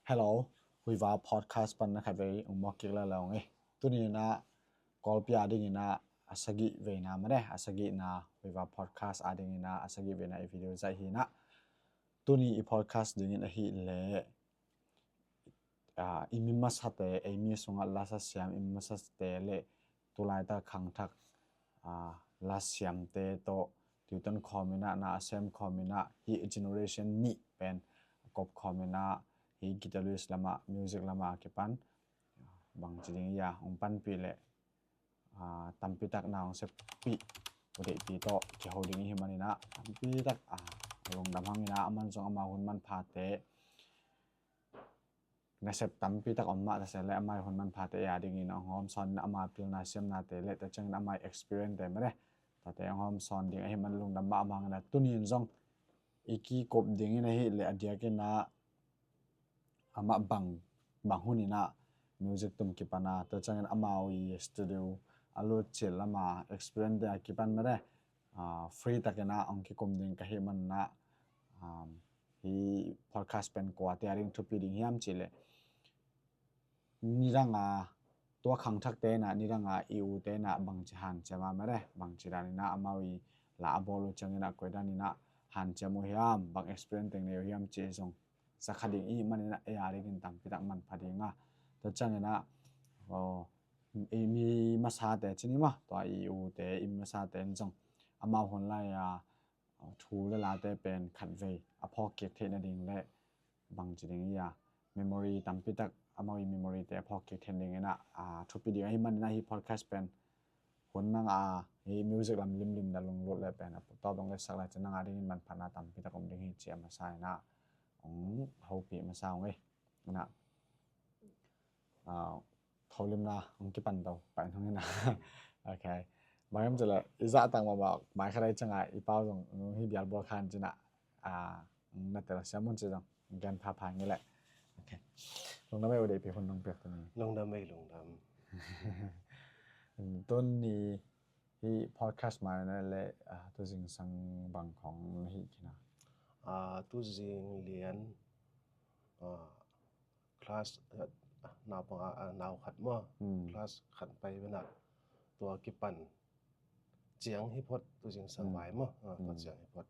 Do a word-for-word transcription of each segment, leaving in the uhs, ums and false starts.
Hello, Huiva Podcast pan na khat vei ung mawk kik la lo nge. Tuni na Kawlpi a dingin a sagih veina made, a sagihna Huiva Podcast a dingin a sagih veina i video zai hi na. Tuni i podcast dingin ahi le, ah, i mi masate, ei mi sungah lasa siam i mi masate le tulaitak khangthak, ah, lasiamte tawh tuiton khawm ina, na a sem khawm ina, hi generation nih pen kop khawm ina, hi guitarist lama, music lama kipan bangci ding ia ung panpih le, ah, tampitak na ung seppih, u deihpih tawh kiho ding ihi manina, tampitak, ah, lungdam hang ina, aman zong ama hun manphate nasep tampitak om mah tase le, ama hun manphate a dingin a hong hawmsawn ina, ama pilna siamnate le, tua ciangin ama experience te made, tate hong hawmsawn ding ahi man lungdam mah om hang ina, tunin zong i kikop dingin ahi le, a diakin a amah bang, bang hun ina music tum kipan a, tua ciangin amau i studio a lut cil lama experience te a kipan made, ah, free takin a ong kikum ding ka hi manina, um, hi podcast pen kuate a ding thupi ding hiam ci le, nidang a tua khangthakte na, nidang a i ute na bangci hanciam a made, bangci dan ina amau i la a bawl uh ciangin a koi dan ina hanciam uh hiam, bang experience teng nei uh hiam ci zong zakha ding ihi manina, ei a dingin tampitak manpha ding a. Tua ciangin a, aw, i mi masate ci ni maw, tua i ute, i mi masate in zong amau hun lai a, aw, thu le late pen khat vei a phawk kik theih nading le, bangci ding ia, memory tampitak, amau i memory te a phawk kik theih nading ina, ah, thupi ding ahi manina, hi podcast pen hun nang a, hi music lam limlim na lunglut le pen a tawp dong le sak le cin nang a dingin manphatna tampitak om ding hi ci a masa ina ong hopih masa ung ei. Ina, ah, tholimna ong kipan to pai nung ina. Ok. Bang hiam ci le, i zah tang mama mai kha dai cianga i pau zong hi bial bawl khan cina, ah, na tel siam mun ci zong gen phapha ngi le. Ok. Lungdam ei, u deihpih, hun nong piak tuni. Lungdam ei, lungdam. Tuni hi podcast mai na le, ah, tu zingsang bang khong na hi kina? Ah, tu zing lian, ah, class, ah, nau panga, ah, nau khat maw. Hmm. Class khat pai bena tua kipan ciang hi phot, tu zingsang mai maw. Ah, tua ciang hi phot.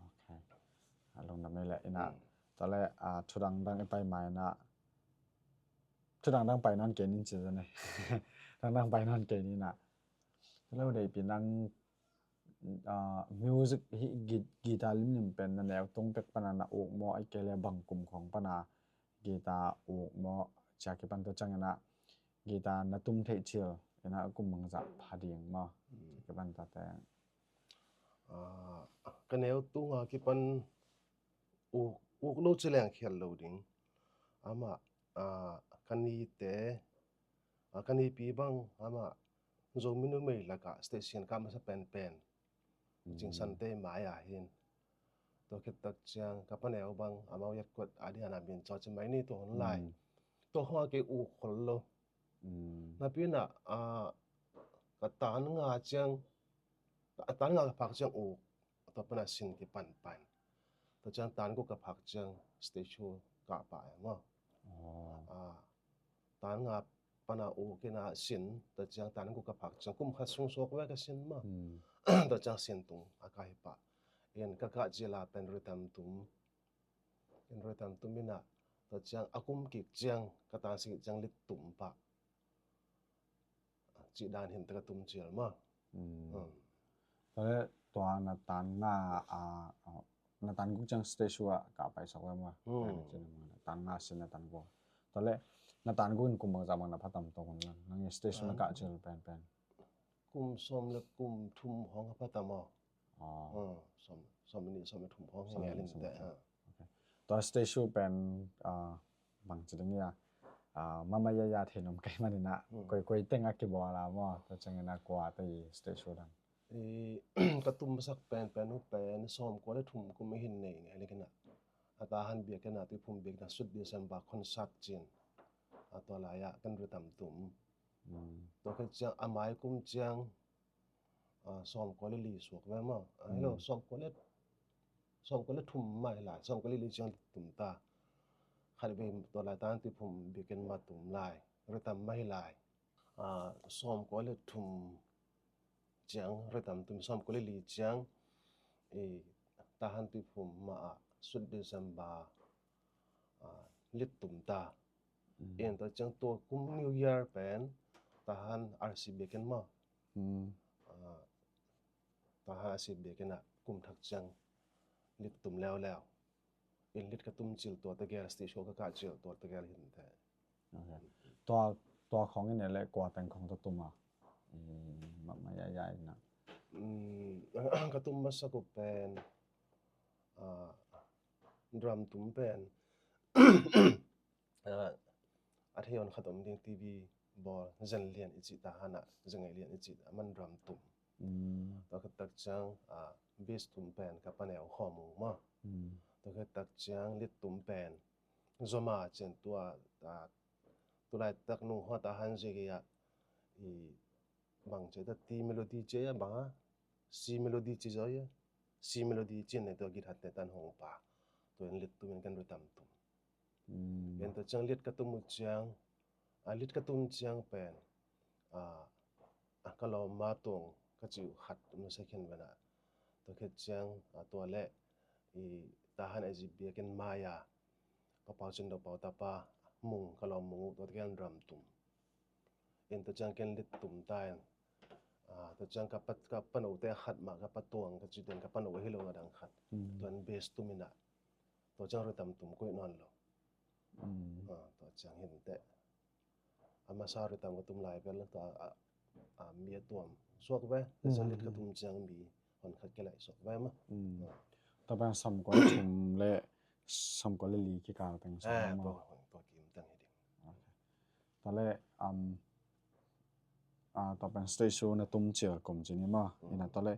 Ok. Ah, lungdam ei le ina. Hmm. Tua le, ah, thudang dang i pai mai na. Thudang dang pai nawn kei nin ci zane. Thudang dang pai nawn kei nina. Tua le u deihpih nang, ah, music hi gui-, guitar limlim pen na neu tung pek pana na uk maw, ai kei le bang kum khong pana guitar uk maw, cia kipan tua ciangina guitar na tum theih cil ina kum bangzah pha ding maw? Hmm. Cia kipan tate. Ah, ka neu tunga kipan uk, uk lo ci leng khial lo ding. Amah, ah, ka nite, ah, ka nipi bang, amah Zomi numei lakah station ka masa penpen. Hmm. Cingsante mai a hin. Tua khit tak ciang ka paneu bang, amau yat kuat a diana min caw ci mai ni tua hun lai. Hmm. Tua khong a kei uk khol lo. Hmm. Napi na, ah, ka tan nga ciang, a tan nga ka phak ciang uk, tua pana sin kipan pan. Tua ciang tan guk ka phak ciang stage show ka pa e maw. Oh. Ah, tan nga pana uk ina sin, tua ciang tan guk ka phak ciang kum khat sung suak ve ka sin maw. Hmm. Tua ciang sin tung a ka hi pa. In ka kah cila pen rhythm tum. In rhythm tum ina, tua ciang a kum kik ciang, ka tan si kik ciang lit tum pa. Cih dan hin te ka tum cil maw. Hmm. Hmm. Tua le tua na tan nga, ah, ah, na tan guk ciang stage show ah ka pai sok ve maw. Hmm. Tan cin maw, na tan nga sin na tan guk. Tua le na tan guk in kum bangzah bang na pha tam tua hun lang. Nang stage show na kah cil penpen. Kum sawm le kum thum hong a pha tam maw. Ah. Ah, sawm, sawm ni, sawm ni thum hong. Sawm ni, sawm ni thum. Ah. Ok. Tua stage show pen, ah, bangci ding ia, ah, mama ia ia thei nuam kei manina, hmm, koi koi teng a kibawl a maw, tua ciangina kua te i stage show dang. I, ka tum masak penpen uh pen sawmkua le thum kum i hin nei ngei le kina. A tahan biakina, Tuiphum biakina, Sweet December concert cin. A tua lai-ah kan rhythm tum. Hmm. Tua khit ciang a mai kum ciang, ah, sawmkua le li suak ve maw. Ah, hello, hmm, sawmkua le, sawmkua le thum mai lai, sawmkua le li ciang tum ta. khat vei tua lai Tahan Tuiphum biakinn mah tum lai, ri tam mah hi lai. Ah, sawmkua le thum ciang ri tam tum, sawmkua le li ciang i Tahan Tuiphum mah ah Sweet December, ah, lit tum ta. Mm. En tua ciang tua kum New Year pen Tahan R C biakinn mah. Mm. Ah, Tahan R C biakinn ah kum thak ciang lit tum leuleu. In lit ka tum cil tua tegel, stage show ka kah cil tua tegel hi inteh. Ok. Tua, tua khawng in e le kua teng khawng tua tum a? I, ma, ma ya ya in a. Mm, ka tum masak uh pen, ah, drum tum pen, ah, a thei hon khat om ding, T V bawl, Zen Lian i cih, Tahan ah Zen Ngei Lian i cih, aman drum tum. Mm. Tua khit tak ciang, ah, bass tum pen ka pa Neu Khawm Mung mah. Mm. Tua khit tak ciang lit tum pen Zoma Cian Tua, ah, tu laitak nung hua Tahan Zegi ah i bang ci ta, T melody ci a bang a, C melody ci zaw a, C melody ci a nei tua guitar te tan hong pa. Tua in lit tum in kan ri tam tum. Mm. En tua ciang lit ka tum uh ciang, a lit ka tum ciang pen, ah, ah, ka lawmma Tuang ka ci uh khat um na sa khin ven ah. Tua khit ciang, ah, tua le i Tahan a i biakinn mai a Pa Pau Cin Dau Pau tapa Mung, ka lawm Mung uh, tua te ken drum tum. In tua ciang ken lit tum ta in, ah, tua ciang ka pa, ka pa no te khat mah, ka pa Tuang ka ci ten, ka pa no hi lo a dang khat. Mm. Tua in bass tum in a, tua ciang ri tam tum koih nawn lo. Mm. Ah, tua ciang hi inteh. A masa ri tam ka tum lai bel tua, a, a, mi a tuam suak ve, tua ciang lit ka tum ciang mi hon khat kilaih suak ve mah. Mm. Ah. Tua pen sawmkua le thum le sawmkua le li kikal teng sa mah. Eh, tua, tua kim teng hi ding. Ok. Tua le, um, ah, tua pen stage show na tum cil kum ci ni mah. Mm. In a tua le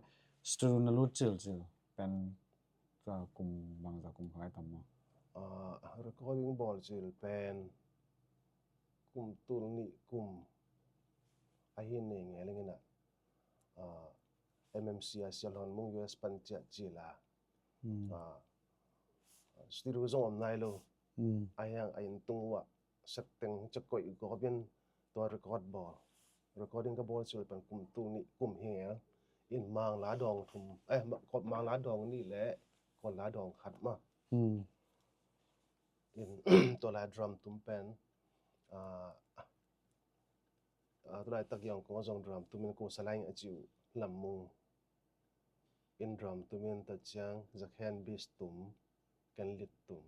studio na lut cilcil pen tua kum bangzah kum khat lai tam mah? Ah, recording bawl cil pen kum tul nih kum ahi nei ngei leng in a, ah, M M C a Sia Hlawn Mung U S pan ciah cil a. Mm. Ah, studio zong om nai lo. Mm. A hiang a inn tung uh ah setteng ciah koih gawp in tua record bawl. Recording ka bawl cil pen kum tul nih kum hi ngei. In Mangla dawng thum, eh, Ma-, Mangla dawng nih le Kawlgam dawng khat mah. Mm. In tua lai drum tum pen, ah, ah, tua laitak Yangon kong a zong drum tum in ko Salai a ci uh Lam Mung in drum tum in, tua ciang Zakhen bass tum, ken lit tum.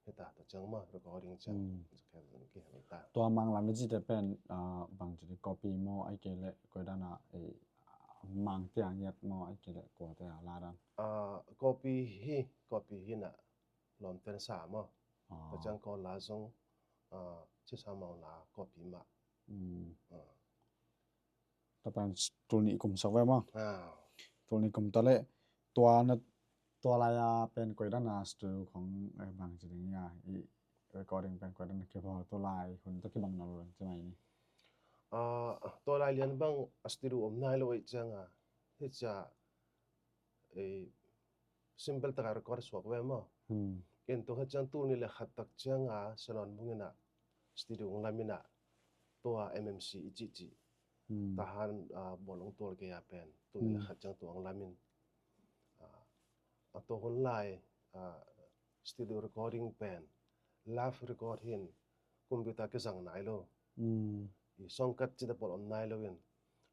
Hi ta, tua ciang mah recording ciang. Mm. Zakhen kihel ta. Tua Mangla mi ci te pen, ah, bang ci di, copy maw, ahih kei leh koi dan a, eh, Mang te a ngiat maw, ahih kei leh kua te a la dan? Ah, copy hi, copy hi na. Lawmten sa maw. Ah. Tua ciang Kawlgam zong, ah, Cisa Mangla copy mah. Mm. Ah. Tua pen tul nih kum sak ve maw. Ah. Tul nih kum ta le tua na, tua lai a pen koi dan a studio khong, eh, bang ci ding a, i recording pen koi dan a kibawl, tua lai hun tua kibang nawn lo ci mai ni. Ah, tua lai lian bang a studio om nai lo ahih ciang a, hi cia eh, simple taka record suak ve maw. Hmm. Ken tua khat ciang tul nih le khat tak ciang a Sia Hlawn Mung in a studio hong lam in a tua M M C i cihcih. Hmm. Tahan, ah, bawl hong tual kei a pen tul nih le khat ciang tua hong lam in. Ah, a tua hun lai, ah, studio recording pen live record hi in computer kizang nai lo. Hmm. I songkat cih te pawl om nai lo in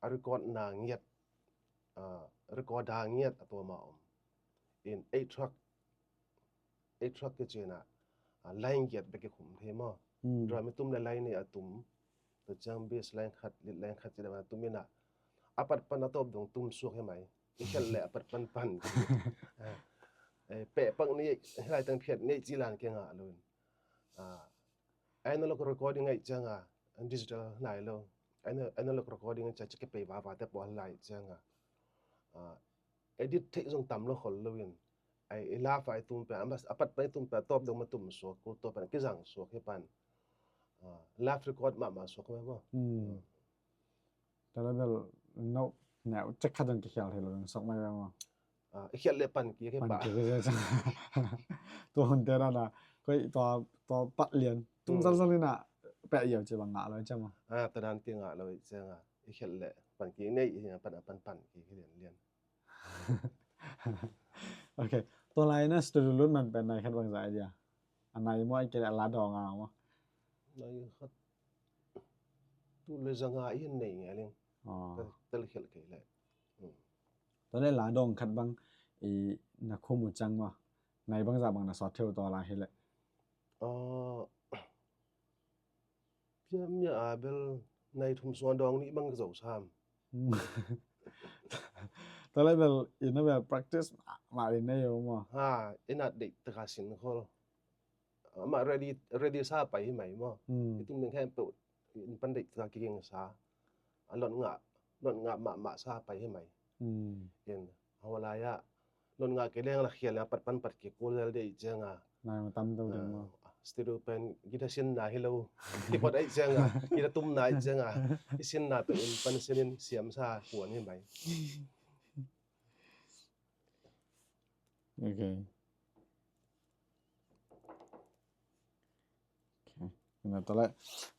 a record na ngiat, ah, record a ngiat a tua mah om. In eight track, eight track kici in a, ah, line giat bek kikhum thei maw. Hmm. Drum i tum le line nih a tum. Tua ciang bass line khat, lead line khat cih dan a tum in a, a pat pan a tawp dong tum suak hi mai. I khialh le a pat pan pan. Ah, eh, peh pak ni, hi lai teng phiat ni ci lan kia ngah lo in. Ah, analog recording ahih ciang a, digital nai lo. Ana-, analog recording ahih ciang a, cih kipei vava te pawl lai ciang a, ah, edit theih zong tam lo khol lo in. Ai, i live a i tum pen, a pat pan i tum pen a tawp dong mah tum suak, kul tawp pan a kizang suak hi pan. Ah, live record mahmah suak mah maw. Hmm. Hmm. Tua le bel no neu cek khat zong kikhial thei lo ding sak mai ve maw. Ah, i khialh le pan kik hi pan pah. Kik hi sak. Tua hun te dan a, Koi tua, tua pat lian tung zal zal ina peh yau ci bang ngah lo ciang ma. Ah, tua dan ki ngah lo ciang a i khelh leh pan ki nei hi, pan pan pan ki lian lian. Ok. Tua lai na studio lut man pen nai khat bang za idea. A nai maw, a kei leh a la dawng a maw? Nai khat. Tu le zanga i nei nge ling. Tel khel kei leh. Tua le la dawng khat bang i na khum uh ciang maw, nai bang za bang na sawt theu tua lai hi leh? Piamia a bel nai thum suan dawng nih bang ka zo sam. Tua le bel ina bel practice mah ri nei uh maw? Ha, ina deih taka sin khol. Amah ready, ready sa pai hi mai maw? I tum ding khempeuh in pan deih taka kiging sa. A lot ngah, lot ngah mahmah sa pai hi mai. In hawlai ah lot ngah kei leng la khial a pat pan pat kikul lel deih ciang a. Nai ma tam to ding maw? Studio pen guitar sinna hi lo. Keyboard aih ciang a, guitar tumna aih ciang a, i sinna pen in pan sin in siam sa kuan hi mai. Ok. Ok. Ina tua le,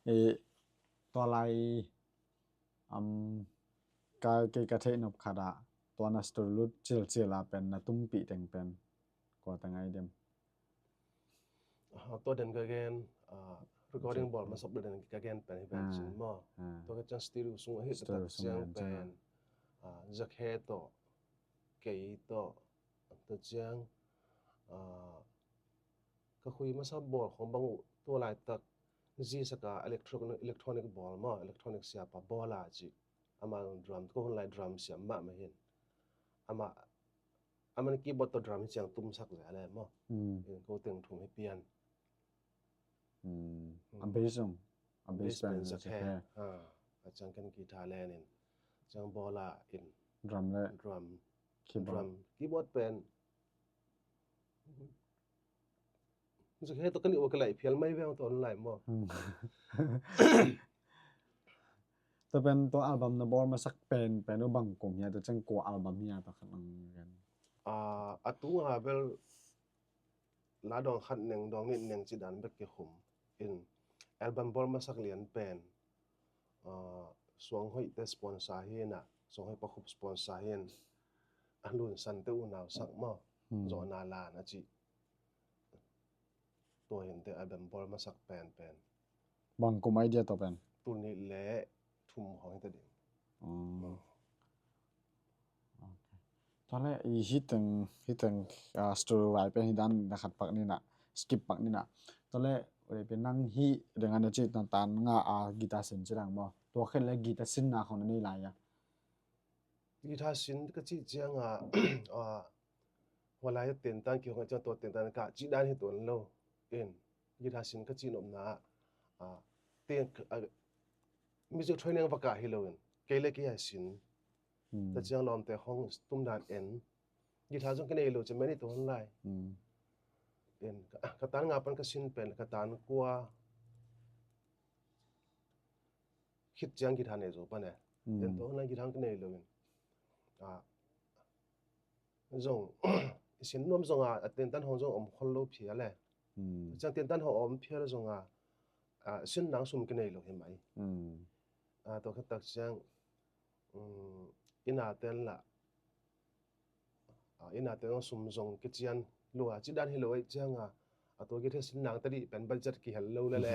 eh, tua lai, um, ka, kei ka theih nop khat ah tua na studio lut cilcil a pen na tumpih teng pen kua teng ai dem? Ah, tua den ka gen, ah, recording bawl masap den ka gen pen hi pen cin maw. Tua ka ciang studio sung hi ta tak ciang pen, ah, zakhe tawh, kei tawh, ta ciang, ah, ka khui masa bawl khong bang uh tua laitak zisaka electronic, electronic bawl maw, electronic siapa bawl a ci. Ama drum, ko hun lai drum siam mahmah hin. Ama, ama keyboard tawh drum hi ciang tumsak zia le maw. Ko teng thum hi pian. A bass zong, a bass pen zakhe. A ciang ken guitar len in. Ciang bawl a in. Drum le drum. Keyboard. Drum, keyboard pen. Zakhe tawh ka nih ua ka laih phial mai veng tawh online maw? Tua pen tua album na bawl masak pen, pen uh bang kum hia, tua ciang kua album hia tua khat lang gen. Ah, a tunga bel la dawng khat neng, dawng nih neng ci dan bek kikhum. In album bawl masak lian pen, ah, Suang Hoih te sponsor hi na, Suang Hoih Pakhup sponsor hi na, a Lunsan te unau sak maw, zawhna lan a ci. Tua hin te album bawl masak pen pen. Bang kum idea tua pen? Tul nih le thum hong hi ta ding. Tua le i hiteng, hiteng, ah, story vai pen hi dan na khat pak nina, skip pak nina. Tua le ule pen nang hi dengan na ci tan nga a guitar sin ci dang maw. Tua khen le guitar sinna khong na nei lai a. Guitar sin ka cih ciang a, ah, hualai a tentan kihong a ciang tua tentan ka cih dan hi tuan lo. In, guitar sin ka cih nopna ah, ah, ten, ah, music training va kah hi lo in. Kei le kei a sin. Ta ciang lawmte hong tum dan en. Guitar zong ka nei lo ci meni tuan lai. In, ka, ka tan nga pan ka sin pen, ka tan kua khit ciang guitar nei zo pan e. Ten to online guitar ka nei lo in. Ah, zong, i sin nuam zong a, a tentan hong zong om khol lo phial e. Ciang tentan hong om phial zong a, ah, sin nang sum ka nei lo hi mai. Ah, tua khat tak ciang, um, ina ten la, ah, ina te zong sum zong kician lua ci dan hi lo aih ciang a, a tua guitar sin nang ta dih pen budget kihel lo le le.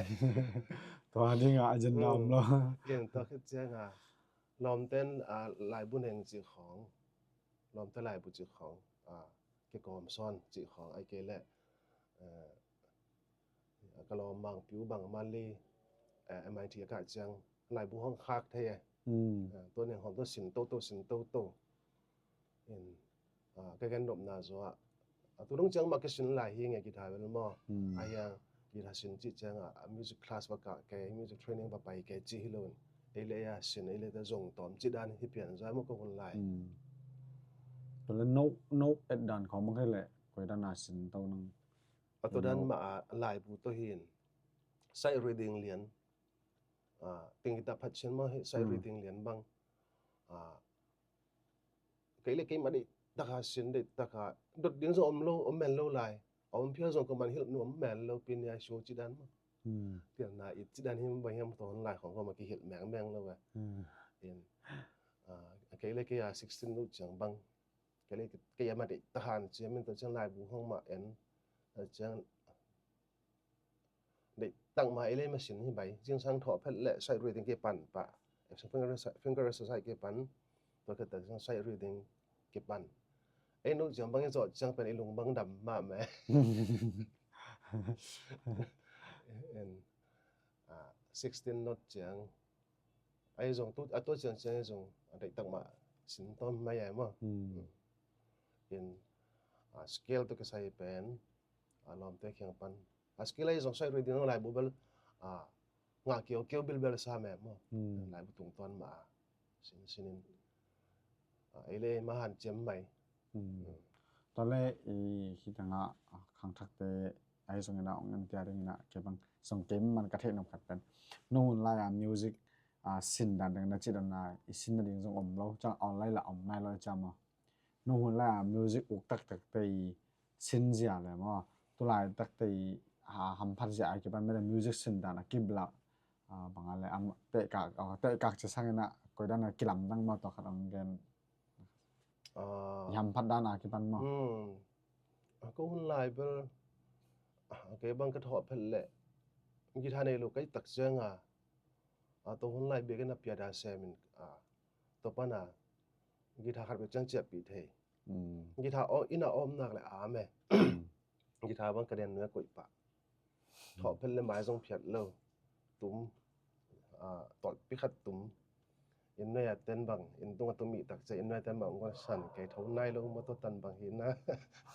Tua ding a agenda om lo. Tua khat ciang a, lawmten, ah, laibu neng ci khong, lawmte laibu ci khong, ah, kikawm sawn ci khong ai kei le, eh, ka lawm Mangpiu bang Mali, eh, M I T a kah ciang laibu hong khak thei e. Eh, tua neng hong tua sin toto, sin toto. In, ah, ka gen nopna zaw ah, a tu dong ciang mah ka sin lai hi nge guitar bel maw. A hiang guitar sin cih ciang a, a music class va kah kei, music training va pai kei cih hi lo in. Ei le ei a sin, ei le te zong tawm cih dan hi pian zai maw ka hun lai. Tua le no, no et dan khong mah kei le koi dan a sin to nang. A tua dan mah a laibu to hin. Sight reading lian. Ah, ting guitar phat cian mah hi sight reading lian bang. Ah, kei le kei mah deih taka sin, deih taka dot ding zong om lo, om men lo lai. a om phial zong kuaman hilh nuam mel lo, piano show ci dan maw. Hmm. Piano it ci dan hi bang hiam, tua hun lai khong kuaman kihilh mengmeng lo ve. Hmm. In, ah, a kei le kei a sixteen no ciang bang, kei le kei a ma deih tahan ciamin tua ciang laibu hong mah en, tua ciang deih tak mah ei le machine hi bai. Zingsang thawh phet le sight reading kipan pah. Finger, finger exercise kipan. Tua khit tak ciang sight reading kipan. Ei no ciang bang i zawh ciang pen i lung bang dam mah meh. En, ah, sixteen note ciang. Ei zong tu, a tua ciang ciang ei zong a deih tak mah sin tawm mai ai maw. Hmm. In, ah, scale tu kisai pen, ah, lawmte kiang pan. A scale ei zong sight reading laibu bel, ah, ngah kiau kiau bilbel sa meh maw. Hmm. Laibu tungtawn mah a sin sinin, ah, ei le ei mah hanciam mai. Hmm. Hmm. Tua le i khitang a, ah, khangthakte ei zong ina ong en tia ding ina kei bang zong kei man ka theih nop khat pen. No hun lai a music, ah, sin dan ding na ci dan a i sin na ding zong om lo, ciang online la om nai lo i ciang maw. No hun lai a music uk taktakte i sin zia le maw. Tu lai takte i, ah, hamphat zia a kipan mele music sin dan a kibla, ah, bang a le am tehkak, ah, tehkak ci sang ina koi dan a kilamdang maw, tua khat ong gen. Ah. I hamphat dan a kipan maw. Hmm. A ko hun lai bel, ah, kei bang ka thawh phet le guitar nei lo kei tak ciang a, ah, tua hun lai biakinn a piada semin, ah, tua pan a guitar khat bek ciang ciahpih thei. Hmm. Guitar ina om nak le a meh. Hmm. Guitar bang ka den nuai koih pah. Thawh phet le mai zong phiat lo. Tum. Ah, tawlpi khat tum. Inn nuai a ten bang, inn tung a tum i tak ciang inn nuai a ten bang ung san kei tho nai lo, motor tan bang hi na.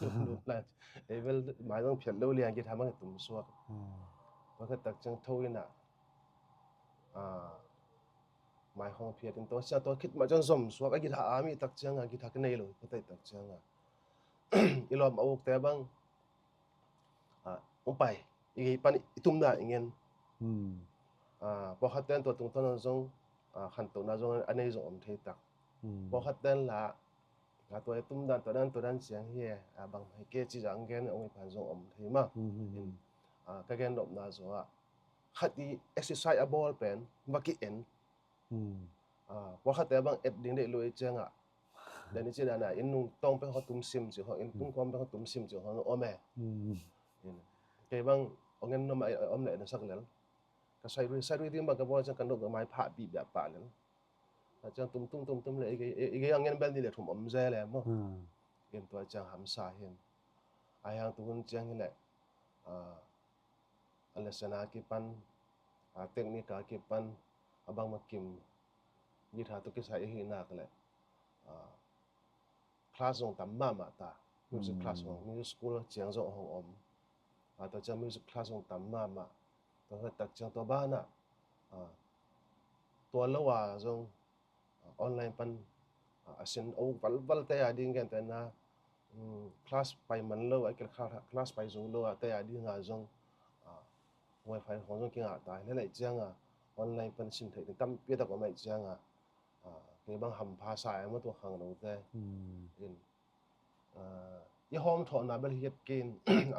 Lum lum lai. Ei bel mai zong phiat lo liang guitar bang i tum suak. Hmm. Tua khit tak ciang tho ina, ah, mai hong phiat in tua sia tua khit mah ciang zom suak a guitar a mi tak ciang a guitar ka nei lo, ka tei tak ciang a. I lawm a ukte bang, ah, ong pai, i gei pan i tumna i ngen. Hmm. Ah, pawlkhat ten tua tungtawn zong, ah, khantohna zong a nei zong om thei tak. Hmm. Pawlkhat ten la, ah, tua i tum dan, tua dan, tua dan ciang hi e, ah, bang mai ke ci zang gen, ong i pan zong om thei ma. Hmm, hmm, hmm. In, ah, ka gen nopna zaw ah, khat i exercise a bawl pen, va ki en. Hmm. Ah, pawlkhatte bang et ding deih lo i ciangah. Dan i ci dan a, inn nung tawng pen khaw tum sim ci khaw, inn tung kawm pen khaw tum sim ci khaw, om e. Hmm. In, kei bang, ong en nom a, om le na sak lel. Ka sight reading, sight reading bang ka bawl ciang ka nop ka mai phah bih biah pah lel. A ciang tum tum tum tum le, i gei, i gei a ngen bel ni le thum om ze le maw. Hmm. In tua ciang hamsa hin. A hiang tu hun ciang hi le, ah, a lesson a kipan, a technique a kipan, a bangmah kim guitar tawh kisai i hih nak leh, ah, class zong tam mahmah ta. Music class zong, music school ciang zong hong om. Ah, tua ciang music class zong tam mahmah. Tua hi tak ciang tua banah, ah, tua lo a zong, ah, online pan, ah, a sin a uk valval te a ding gentehna, um, class pai man lo, a kil kha-, class pai zo lo a te a ding a zong, ah, wifi khong zong kingah ta hi le laih ciang a, online pan sin theih ding tampi a tak om aih ciang a, ah, kei bang hampha sa e maw tua khangno te. Hmm. In, ah, i hawm thawhna bel hi et kin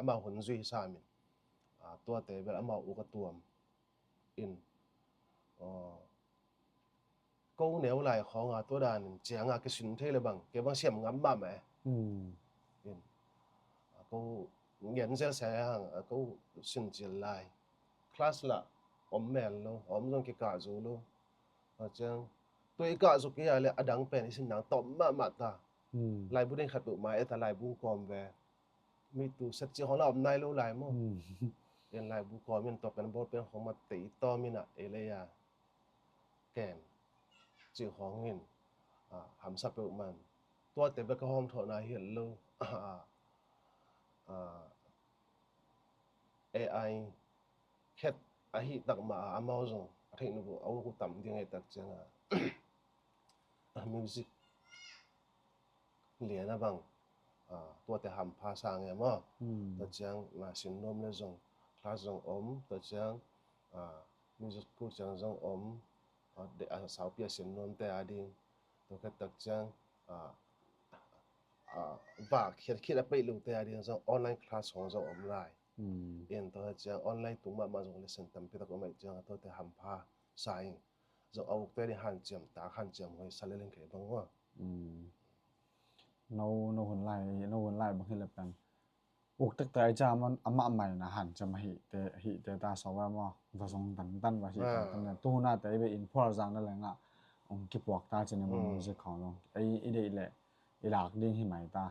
amau hun zui sa min, ah, tuate bel amau uk a tuam. In, ah, ko neu lai khawng a tua danin ciang a kisin thei le bang, kei bang siam ngam mahmah e. Hmm. In, ah, ko ngen zel se hang, ah, ko sin cil lai. Class lah om mel lo, om zong kikah zo lo. Ah, ciang, tua i kah zo kei a le a dang pen i sin nang tawm mahmah ta. Hmm. Laibu ding khat peuhmah e ta, laibu kawm ve. Mi tu set cih khawng la om nai lo lai maw. Hmm. In laibu kawm in tua pen bawl pen khawng mah tei tawm in a, ei lei a ken cih khawng in, ah, hamsa peuhmah. Tuate bek ka hawm thawhna hi lo. Ah, ah, A I khet ahi tak mah a, amau zong a theih nop uh a uk uh tam ding ahi tak ciang a, music lian a bang, ah, tuate hampha sang e maw. Hmm. Tua ciang, ah, sin nuam le zong class zong om, tua ciang, ah, music school ciang zong om, ah, de, ah, saupi a sin nuamte a ding, tua khat tak ciang, ah, ah, va khiatkhiat a peih lote a ding zong online class hong zong om lai. Mm. En tua ciang online tung mahmah zong lesson tampi tak om ahih ciang a tuate hampha sa ing. Zong a ukte ding hanciam tak, hanciam huai sa lel ing kei bang ua. Mm. No, no hun lai, no hun lai bang hi le pen. Uk taktak i ciang amah, amah mai na hanciam ahihte, ahihte ta so va maw. Va zong tantan va hih tantan le. Tu hun a te i be in phual zang na leng ah ong kipuak ta cin i maw, music khong zong. Ei i deih leh i lak ding hi mai ta.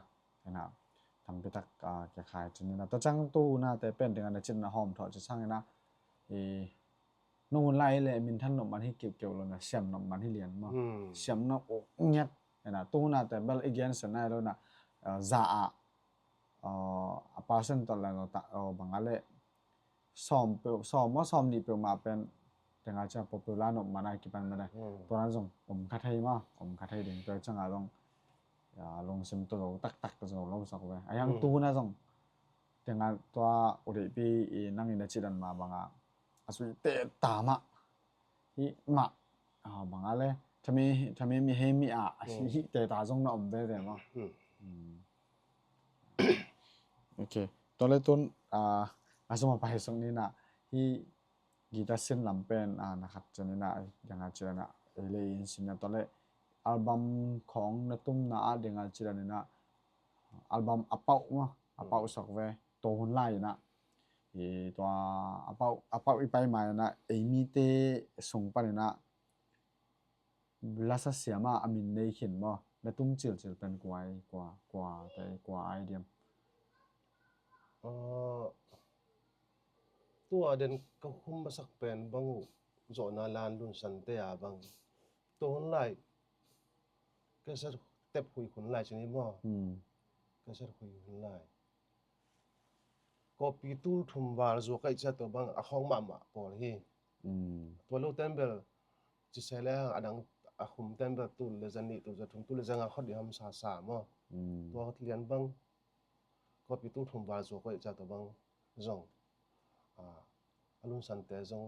Ina tampi tak, ah, kia khai cin ina. Tua ciang tu hun a te pen ding a na cin na hawm thawh ci sang ina. I nung hun lai leh minthan nop man hi kiuhkiuh lo na, siam nop man hi lian maw. Siam nop uk ngiat. Ina tu hun a te bel i gen sen nai lo na, ah, za ah, ah, a percent tawh leng lo ta, ah, bang a leh sawm peuh, sawm maw sawm nih peuh mah pen tenga ciang popular nop man a kipan mene. Tua nan zong om kha thei maw, om kha thei ding tua ciang a zong, ya, lungsim tua zo taktak tua zo lo sak ve. A yang tu hun a zong tenga tua u deihpi i nang in a ci dan mah bang a a sui te ta mah. Hi mah. Ah, bang a le. Thami, thami mi hei mi ah. Hi, hi te ta zong na om ve ve maw. Ok. Tua le tun, ah, a sum a pai sung ni na. Hi guitar sin lam pen, ah, na khat cin ni na. Ding a cin na. Ei le in sin na tua le. Album khong na tum na a ding a cin ni na. Album a pauh maw. A pauh sok ve. Tua hun lai na. I tua a pauh, a pauh i pai mai na. Ei mite sung pan na. Lasa siam a a min nei khin maw? Na tum cilcil pen kua ai, kua, kua te, kua ai diam? Ah, tua den ka khum masak pen bang uh zawhna lan lunsan te a bang. Tua hun lai, ka sa tep hui hun lai cin i maw? Ka sa hui hun lai. Copy tul thum val zuak ahih ciang tua bang a khawng mahmah pawl hi. Tua lo ten bel ci se le a dang a khum ten bel tul le za nih, tul za thum, tul le za nga khawng ding hamsa sa maw. Tua lian bang copy tul thum val zuak ahih ciang tua bang zong, ah, a lunsante zong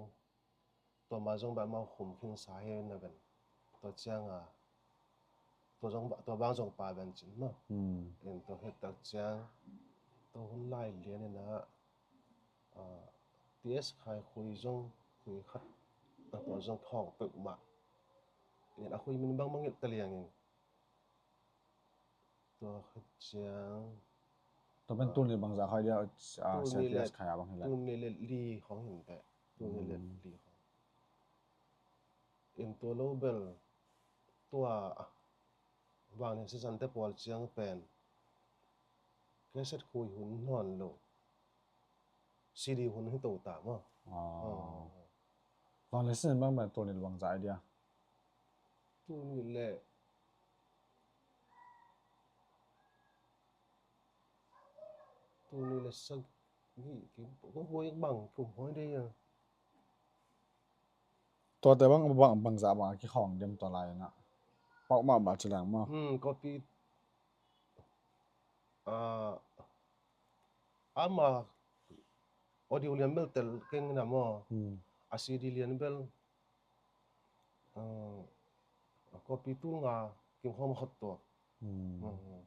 tua ma zong bang mau khum khin sa hi na ven. Tua ciang a, tua zong ba, tua bang zong pa ven cin maw. In tua khit tak ciang, tua hun lai lian in a, ah, T S Khai khui zong, khui khat, a tua zong khawng peuh mah. In a khui min bang mangilh ta liang in. Tua khit ciang. Tua pen tul nih bangzah khai dia, ah, sia T S Khai a bang hi lai. Tul nih le li khong hin teh. Tul nih le li khong. In tua lo bel. Tua, ah, vang nih sisan te pawl ciang pen. Cassette khui hun nawn lo. C D hun hi to ta maw. Ah. Vang le sin bang bang tul nih le bangzah ai dia. Tul nih le, tul nih le sagih kim, ko hoi bang kum hoi dia. Tua te bang, bang, bangzah bang a kikhawng dem tua lai na. Pauh mahmah ci leng maw. Hmm, copy. Ah, ama audio lian bel tel keng na maw. Hmm. A C D lian bel, ah, copy tul nga kim khawng khot tua. Hmm. Hmm.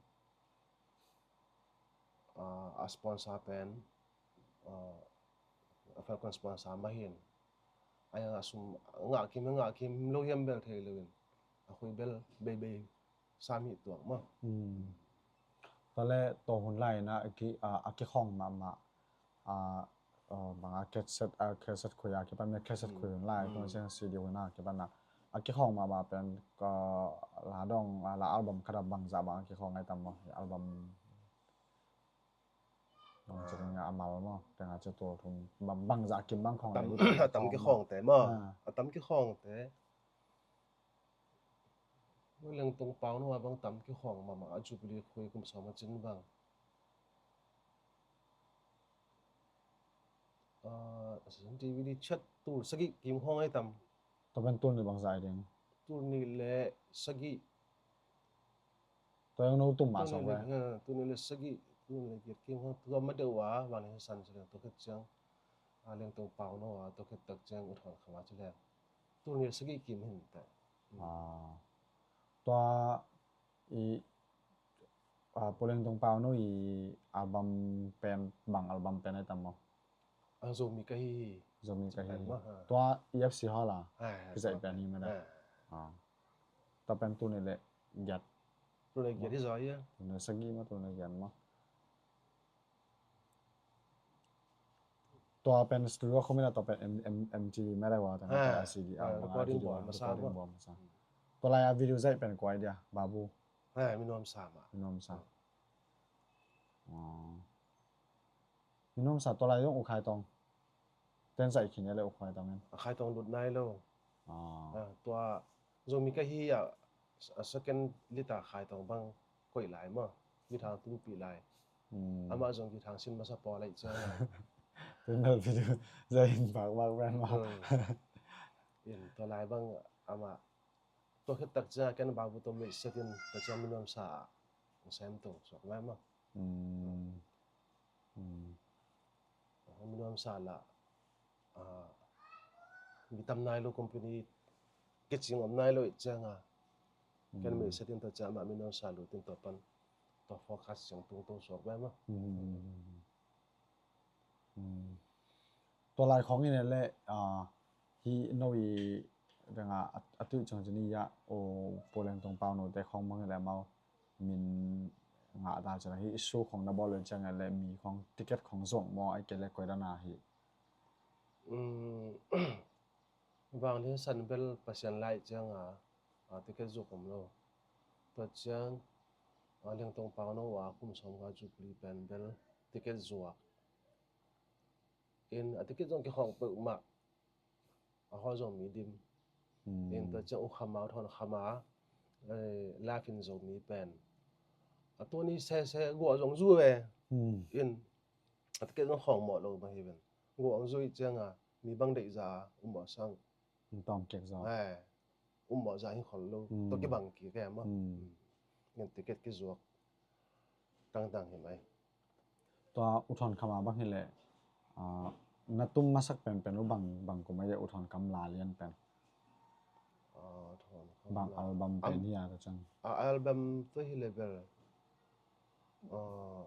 Ah, a sponsor pen, ah, a Falcon sponsor mah hin. Ai a sum ngah kim, ngah kim lo hiam bel thei lo in. A khui bel bei bei. Sami tuak maw. Hmm. Tua le tua hun lai na a ki, a, a kikhawng mahmah, a, a, bang a cassette, a cassette khui a kipan, cassette khui hun lai, tua ciang C D hun a kipan a, a kikhawng mahmah pen, ka, la dong, a, la album khat a bangzah bang a kikhawng ai tam maw, album dong cin nga a mal maw, teng a ci tul thum, bang, bangzah kim bang khawng tam, ai tam kikhawng te maw, a tam kikhawng te. Lengtong pau no a bang tam kikhawng mahmah a Jubilee khui kum sawm a cin bang. Ah, D V D chat tul sagih kim khawng ai tam. Tua pen tul nih bangzah ai ding. Tul nih le sagih. Tua yang no tum mah sawk ve. Tul nih le sagih, tul nih le giat kim khawng tua ma deuh a, vang nih san sa leng tua khat ciang. A lengtong pau no a, tua khat tak ciang ut hon khama ci leng. Tul nih le sagih kim hin teh. Ah. Tua i Ah, Pu Leng Tong Pau no i album pen, bang album pen ai tam maw? Ah, Zomi Ka Hi Hi. Zomi Ka Hi Hi. Pen maw, ha. Tua E F C Hall a. Ah, kizaih tua pen hi mah na. Ah. Ah. Tua pen tul nih le giat. Tul nih giat hi zaw hia? Tul nih sagih maw, tul nih giat maw? Tua pen studio khawm in a, tua pen M-, M-, M T V mah lai ua, tua pen, ah, C D, ah, ah, recording, video, buak masa, recording maw, buak masa. Tua lai a video zaih pen kua hi dia, Babu? Ah, Minuam Sam ah. Minuam Sam. Ah. Minuam Sam, tua lai zong U Khai Tong ten zaih khin ia le, U Khai Tong in. A Khai Tong lut nai lo. Ah. Ah, tua Zomi Ka Hi Hi ah, a second lead a Khai Tong bang koih lai maw, guitar tumpih lai. Hmm. Amah zong guitar sin masa pawl lai ciang a. Tun lo video zaih in bak bak pen maw. Hmm. In tua lai bang amah, tua khit tak ciang ken Babu tawh meihset in, tua ciang Minuam Sam ah hong sem to suak mai maw. Hmm. Hmm. Minuam Sam lah, ah, mi tam nai lo, company kicing om nai lo i ciang a. Ken, hmm, meihset in tua ciang amah Minuam Sam lut in, tua pan tua focus ciang tung to suak mai maw. Hmm. Hmm. Tua lai khawng in le, ah, hih no i dang a, a, a tuih ciang ci ni ia, o, Pu Leng Tong Pau no te khawng bang in le amau min ngah ta ciang hih show khawng na bawl le ciang le mi khawng ticket khawng zuak maw, ai ke le koi dan a hi? Hmm. Vanglian san bel Pasian lai ciang a, a, ticket zuak om lo. Tua ciang, a, Leng Tong Pau no a kum sawmnga Jubilee pen bel ticket zuak. In a ticket zong kikhawng peuhmah. A hall zong mi dim. Hmm. In tua ciang U Kham a, U Thawn Kham a, eh, Live in Zomi pen, a, tua ni sese guah zong zu ve. Hmm. In a ticket zong khawng mawh lo mah hi ven. Guah zong zu i ciang a, mi bang deih za a um mawh sang. Tawm kek zaw. Eh, um mawh zah hi khol lo. Hmm. Tua kibang kik e maw. Hmm. Ngen ticket kizuak tangtang hi mai. Tua U Thawn Kham a bang hi leh, ah, na tum masak penpen uh bang, bang kum a ia, U Thawn Kham la lian pen? Ah, U Thawn Kham bang la. Album pen hi a, tua ciang. Ah, album tua hi leh bel, ah,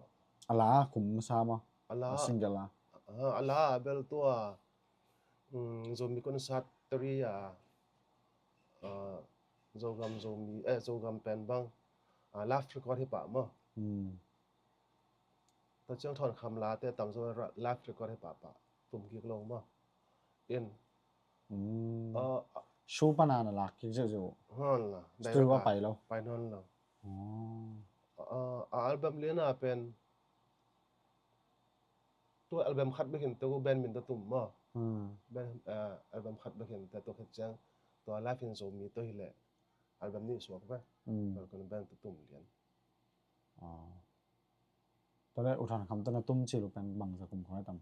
a la kum masa maw? A la. A single a. Ah, a la bel tua, mm, Zomi Concert Three a, ah, Zogam Zomi, eh, Zogam pen bang, ah, live record hi pah maw. Hmm. Tua ciang Thawn Kham la te tam zaw ra-, live record hi pah pah. Tum kik lo maw. In. Hmm. Ah, ah. Show pan a na lak kik ziauziau. Hon la. Studio a pai lo. Pai nawn lo. Oh. Ah, ah, album lian a pen, tua album khat bek in tua band min tua tum maw. Hmm. Band, eh, album khat bek in tua, tua khit ciang tua Live in Zomi tua hi leh album nih suak ve. Hmm. Bel kon band tua tum lian. Ah. Tua leh U Thawn Kham tua na tum cil uh pen bangzah kum khawng hi tam?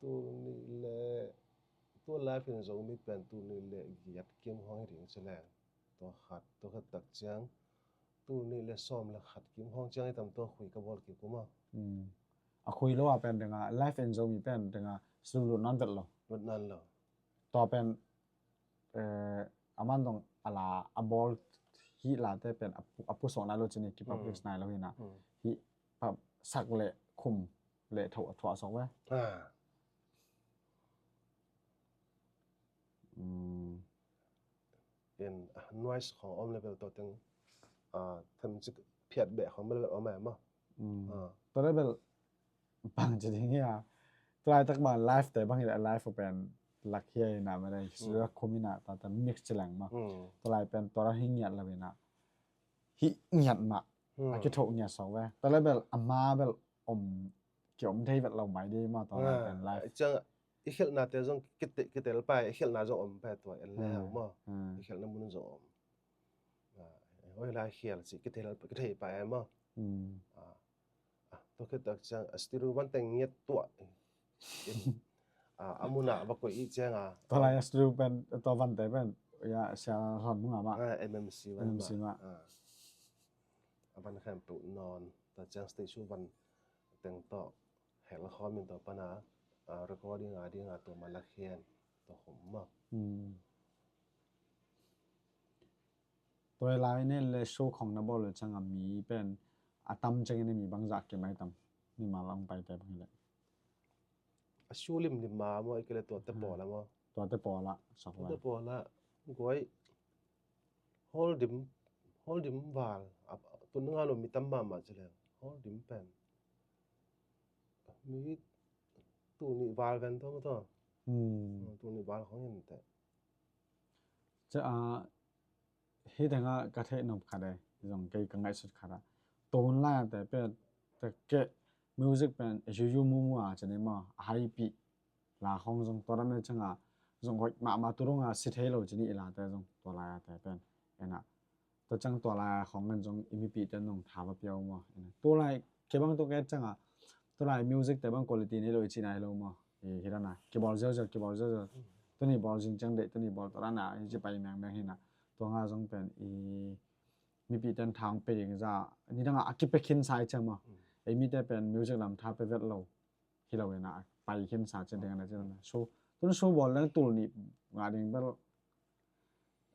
Tul nih leh, tua Live in Zomi pen tul nih leh giat kim khawng hi ding ci leng. Tua khat, tua khat tak ciang tul nih leh sawm leh khat kim khawng ciang hi tam, tua Khui ka bawl kik uh maw. Hmm. A Khui lo a pen ding a, Live in Zomi pen ding a, studio lut nawn vet lo. Lut nawn lo. Tua pen, eh, aman dong a la, a bawl hih la te pen a pu-, a pusuak nai lo ci ni, kipublish, hmm, nai lo hi na. Hmm. Hih pa sak leh khum leh tho a thuah suak ve. Ah. Hmm. In, ah, noise khawng om leh bel tua teng, ah, themcik phiat beh khawng bel bel om e maw. Hmm. Ah. Tua leh bel bang ci ding hia. Tua laitak bang live te bang hi leh live uh pen lak hia hi na, mah dai, hmm, studio khum hi na, tua, tua mix ci leng maw. Hmm. Tua lai pen tua ra hi ngiat lo hi na. Hi ngiat mah. Hmm. A kithoh ngiat suak ve. Tua leh bel a ma bel om, ki om thei vet lo mai di maw, tua lai pen live. Ah, ciang i khelhnate zong kite-, kitel pai, i khelhna zong om pai tua en le, hmm, hang maw. Hmm. I khelhna mun zong om. Ah, oi lai khel ci kitel, kithei pai e maw. Hmm. Ah, ah, tua khit tak ciang, ah, studio van teng ngiat tuah. Ah, a mun ah va koih i ciang a. Tua lai a studio pen, tua van te pen, ia, Sia Hluan Hung a mah. Ah, M M C van, M M C mah. Ah. A van khempeuh nawn, tua ciang stage show van teng tawh hel khawm in tua pan a, ah, recording a ding a tua mah la khen, tua khum maw. Hmm. Tua lai nen le show khawng na bawl le ciang a mi pen a tam ciang in a mi bangzah kim ai tam. Mimal a hong paite bang hi le. A show limlim ma maw, i kile tuate pawl a maw. Tuate pawl a, sok lai. Tuate pawl a, guai. Hall dim, hall dim val. A, tun nga lo mi tam mahmah ci leng. Hall dim pen. Mi tul nih val ven tawh maw tawh. Hmm. Tul nih val khawng in teh. Cia, ah, hi tengah ka theih nop khat e, zong kei ka ngaihsut khat ah. Tun lai a te pen, te keh music pen, yu yu mu mu a, cini maw, a haipih. La khawng zong tua ram le ciang a, zong hoih mahmah tu dong a, si thei lo cini i la te zong, tua lai a te pen. Ena, tua ciang tua lai khawng ngan zong i mipihte nong tha va pia uh maw. Ena, tua lai, kei bang tua kei ciang a, tua lai music te bang quality nei lo i ci nai lo maw. I hi dana, kibawl ziauziau, kibawl ziauziau. Tuni bawl zing ciang deih, tuni bawl tua dana, i ci pai mengmeng hi na. Tua nga zong pen, i mipihte tha hong pe ding za, ni dang a, a kipe khin sa i ciang maw. Ei mite pen music lam tha pe vet lo. Hi lo ina, pai khin sa ciang ding na ciang na. So, tun so bawl leng tul nih nga ding bel,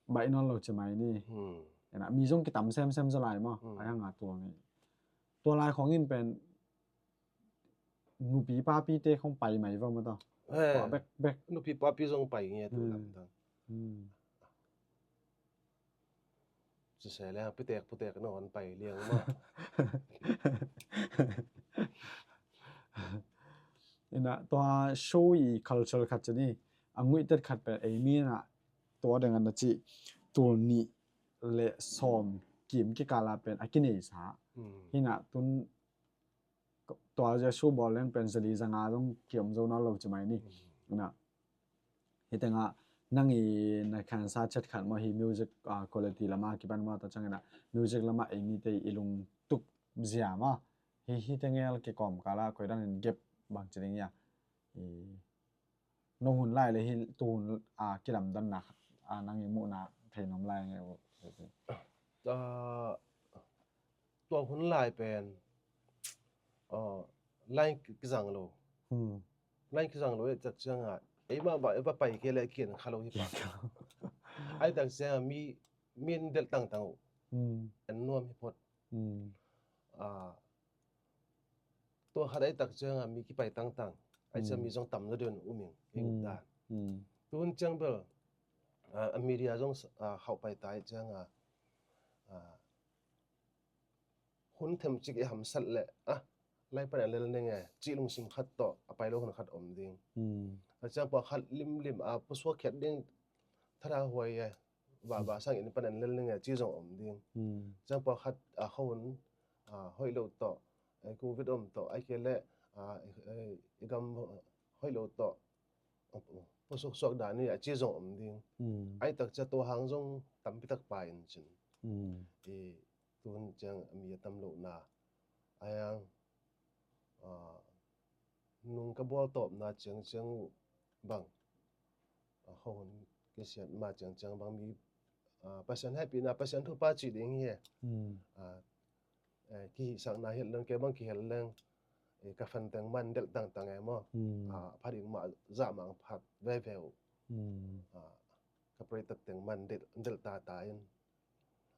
baih nawn lo ci mai ni. Hmm. Ena, mi zong kitam semsem zaw lai maw. Hmm. Ai hang a tua ni. Tua lai khawng in pen nupi papi te khawng pai mai va maw tawh. Eh. Tua bek, bek. Nupi papi zong pai nge tu. Hmm. Lam tang. Hmm. Ci se le, pitek, putek na hon pai liang maw. Ina, tua show i culture khat ci ni, a nguihtet khat pen ei mi na, tua deng an na ci, tul nih le sawm kim kikala pen a kinei sa. Hmm. Hina tun tua zia show bawl leng pen zali zanga zong kiom zo na lo ci mai ni. Hmm. Na. Hi tengah nang i na khansa chet khat maw hi music, ah, quality lama kipan maw ta ciang ina music lama ei mite i lungtup zia maw. Hi, hi tengel kikawm kala koi dan in gap bang ci ding ia. I no hun lai le hi tu hun, ah, kilamdanna, ah, nang i muhna thei nom lai nge u. Ah, tua hun lai pen, ah, line ki-, kizang lo. Hmm. Line kizang lo, eh, tak ciang a, ei mah ba, ei va pai ke le kian kha lo hi pa. Ai tak ciang a mi, min del tangtang uh. Hmm. En nuam hi phot. Hmm. Ah, tua khat ai tak ciang a mi kipai tangtang. Ai ciang mi zong tam lo den um ing, ing dan. Hmm. Tuhun ciang bel, ah, a media zong s-, ah, hauh pai ta ai ciang a, ah, hun them cik i hamsat le, ah, lai pan a lel ning e, cih lungsim khat tawh, a pai lo hun khat om ding. Hmm. A ciang pawh khat limlim, ah, pusuak khiat ding, thada huai e, va, va sang in pan a lel ning e, cih zong om ding. Hmm. Ciang pawh khat, ah, khuahun, ah, hoih lo tawh, eh, covid om tawh, ai ke le, ah, eh, i gam hoih lo tawh, pusuak suak dan i a ci zong om ding. Hmm. Ai tak cia tua hang zong tampi tak pa in cin. Hmm. I tuhun ciang a mi a tam lo na. Ai ang, ah, nung ka bual tawp na ciang ciang uh bang. Ah, khuahun kisiat ma ciang ciang bang mi, ah, Pasian happy na Pasian thupha ci ding hi. Hmm. Ah, eh, kihisakna hilh leng, kei bang kihel leng, eh, ka fan teng man delh tangtang e maw. Hmm. Ah, pha ding mah zah mang phat veve uh. Hmm. Ah, ka pray tat teng man delh, delh tata in.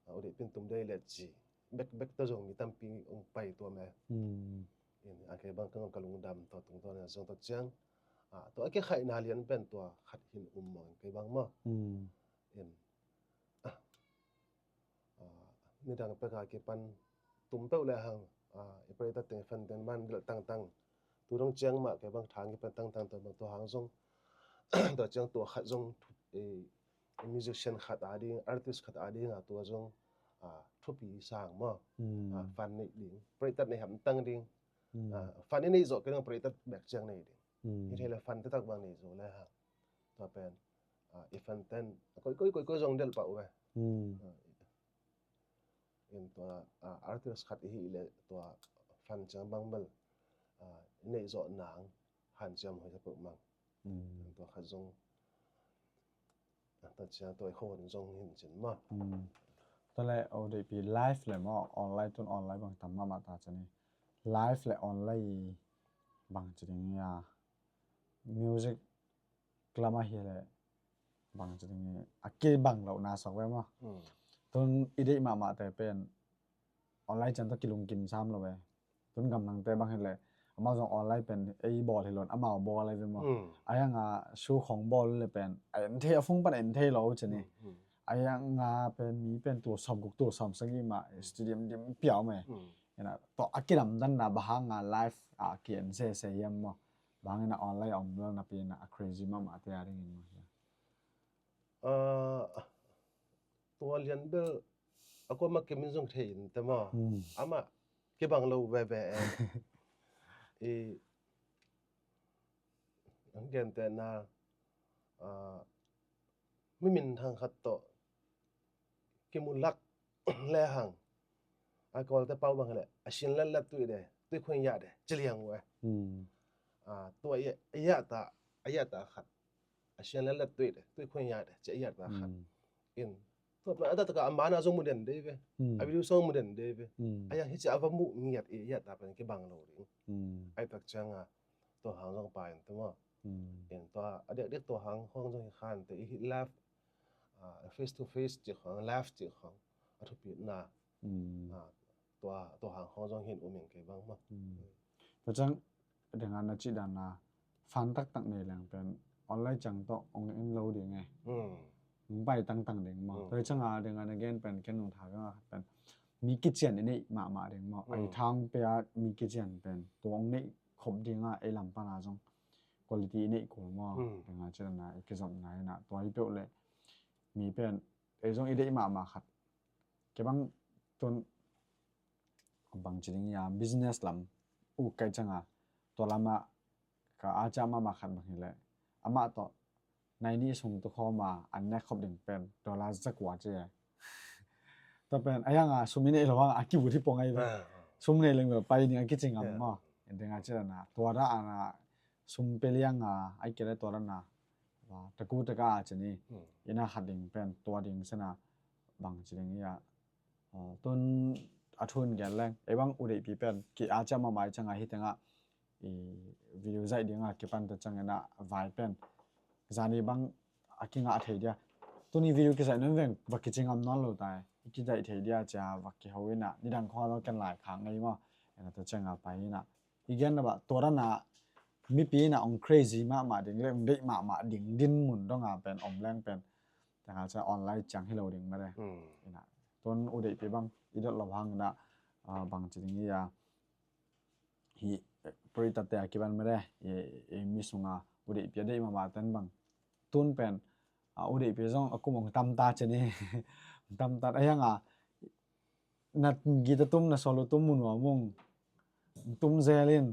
Ah, u dih pin tum dei le ci. Bek, bek ta zong mi tampi ong pai tua me. Hmm. In, a kei bang ka, ka lungdam tua tung tua na zong tua ciang. Ah, tua a kei khaihna lian pen tua khat hin um mawng kei bang maw. Hmm. In. Ah. Ah, nidang pek a kipan tum peuh le hang, ah, i pray tat teng fan teng man delh tangtang. Tu dong ciang mah kei bang thang kipan tangtang tua bang tua hang zong. Tua ciang tua khat zong, eh, musician khat a ding, artist khat a ding a tua zong, ah, thupi sang maw. Hmm. Ah, fan neih ding. Pray tat neih hamtang ding. Hmm. Ah, fan i neih zawh kei dong pray tat bek ciang nei ding. Hmm. Hi thei le fan te tak bang nei zo le hang. Tua pen, ah, i fan ten, koi, koi, koi, koi zong delh pah uh e. Hmm. Ah, in tua, ah, artist khat i hi le tua fan ciang bang bel, ah, i neih zawh nang, hanciam hoi sa peuh mang. Hmm. Tua khat zong, ah, tua ciang tua i khuahun zong hin cin maw. Hmm. Tua le, o dei pi live le maw, online tun online bang tam mahmah ta cin hi. Live le online bang ci ding ia. Music lam ah hi le bang ci ding i a kibang lohna sok ve maw. Hmm. Tun i deih mahmahte pen online ciang tawh kilungkim sam lo ve. Tun gamdangte bang hileh amau zong online pen ei bawl hi lo in amau bawl ahi ve maw. Mm. A hianga show khawng bawl le pen a en thei, a phone pan a en thei lo ci ni. Mm, mm. A hianga pen mi pen tul sawmguk tul sawmsagih mah stadium dim piau meh. Mm. Ina tawh a kidamdanna bang hanga live a ki-en sese hiam maw? Bang ina online a om lo napi ina a crazy mahmahte a dingin maw? Ah, tua lian bel a kuamah kimin zong thei in te maw. Hmm. Amah kibang lo veve e. I, an gentehna, ah, mi minthang khat tawh kimu lak lehang a Kawlte pau bang hileh a sian latlat tuih de, tuih khuan yah de ci liang uh e. Hmm. Ah, tua i, i yah ta, a yah ta khat. A sian latlat tuih de, tuih khuan yah de ci a yah ta khat. Hmm. In tua pen a taktak a mana zong mu den dei ve. Hmm. A video song mu den dei ve. Hmm. A yang hici a va mu ngiat i yah ta pen kibang lo ding. Hmm. Ai tak cianga tua hang zong pai in te maw. Hmm. In tua a diakdiak tua hang khawng zong hi khan te i hi live, ah, face to face cih khawng, live cih khawng a thupitna. Hmm. Ah, tua, tua hang khawng zong hin um in kei bang maw. Hmm. Tua ciang denga na cih dana fan taktak nei leng pen online ciang tawh ong en lo ding e. Hmm. Ong pai tangtang ding maw. Hmm. Tua cianga denga na gen pen ken nung tha khat pen mi kician i neih mahmah ding maw. Hmm. Ai thang pia mi kician pen tua ong neih khop dinga ei lam pana zong quality i neih kul maw. Hmm. Denga cih dana i kizopna ina tua hi peuh le mi pen ei zong i deih mahmah khat. Kei bang tun bang ci ding ia business lam u kai cianga tua lama ka a ciah mahmah khat bang hileh amah tawh nai nih sung tu khawma an nek khop ding pen dollar zakua ci e. Tua pen a hianga sum i neih lo hanga a kibu thi pong ai ve. Ah, ah. Sum nei leng bel pai ding a kici ngam maw. En denga cih dana tua dana sum pe lianga ai kele tua dana taku taka a ci ni. Hmm. Ina khat ding pen tua ding sena bang ci ding ia. Ah, tun a thun gen leng ei bang u deihpi pen ki a ciah mahmah i cianga hi tenga i video zaih dinga kipan ta ciang ina vai pen zani bang a kingah thei dia. Tuni video kizaih nun veng va kici ngam nawn lo tai. I kizaih thei dia cia va kiho ina nidang khua lo ken lai khak ngei maw. Ina ta cianga pai ina i gen na ba tua dana mipi ina ong crazy mahmah ding le ong deih mahmah ding din mun donga pen om leng pen tanga cia online ciang hi lo ding mare. Hmm. Ina tun u deihpi bang i dot lo hang ina, ah, bang ci ding ia hi, eh, puritate a kiban mare i, i mi sunga u deihpi a deih mahmah ten bang tun pen, ah, u deihpi zong a kum ong tamta ci ni. Tamtat a hianga na gita tum na solo tum mu nuam ung tum zel in.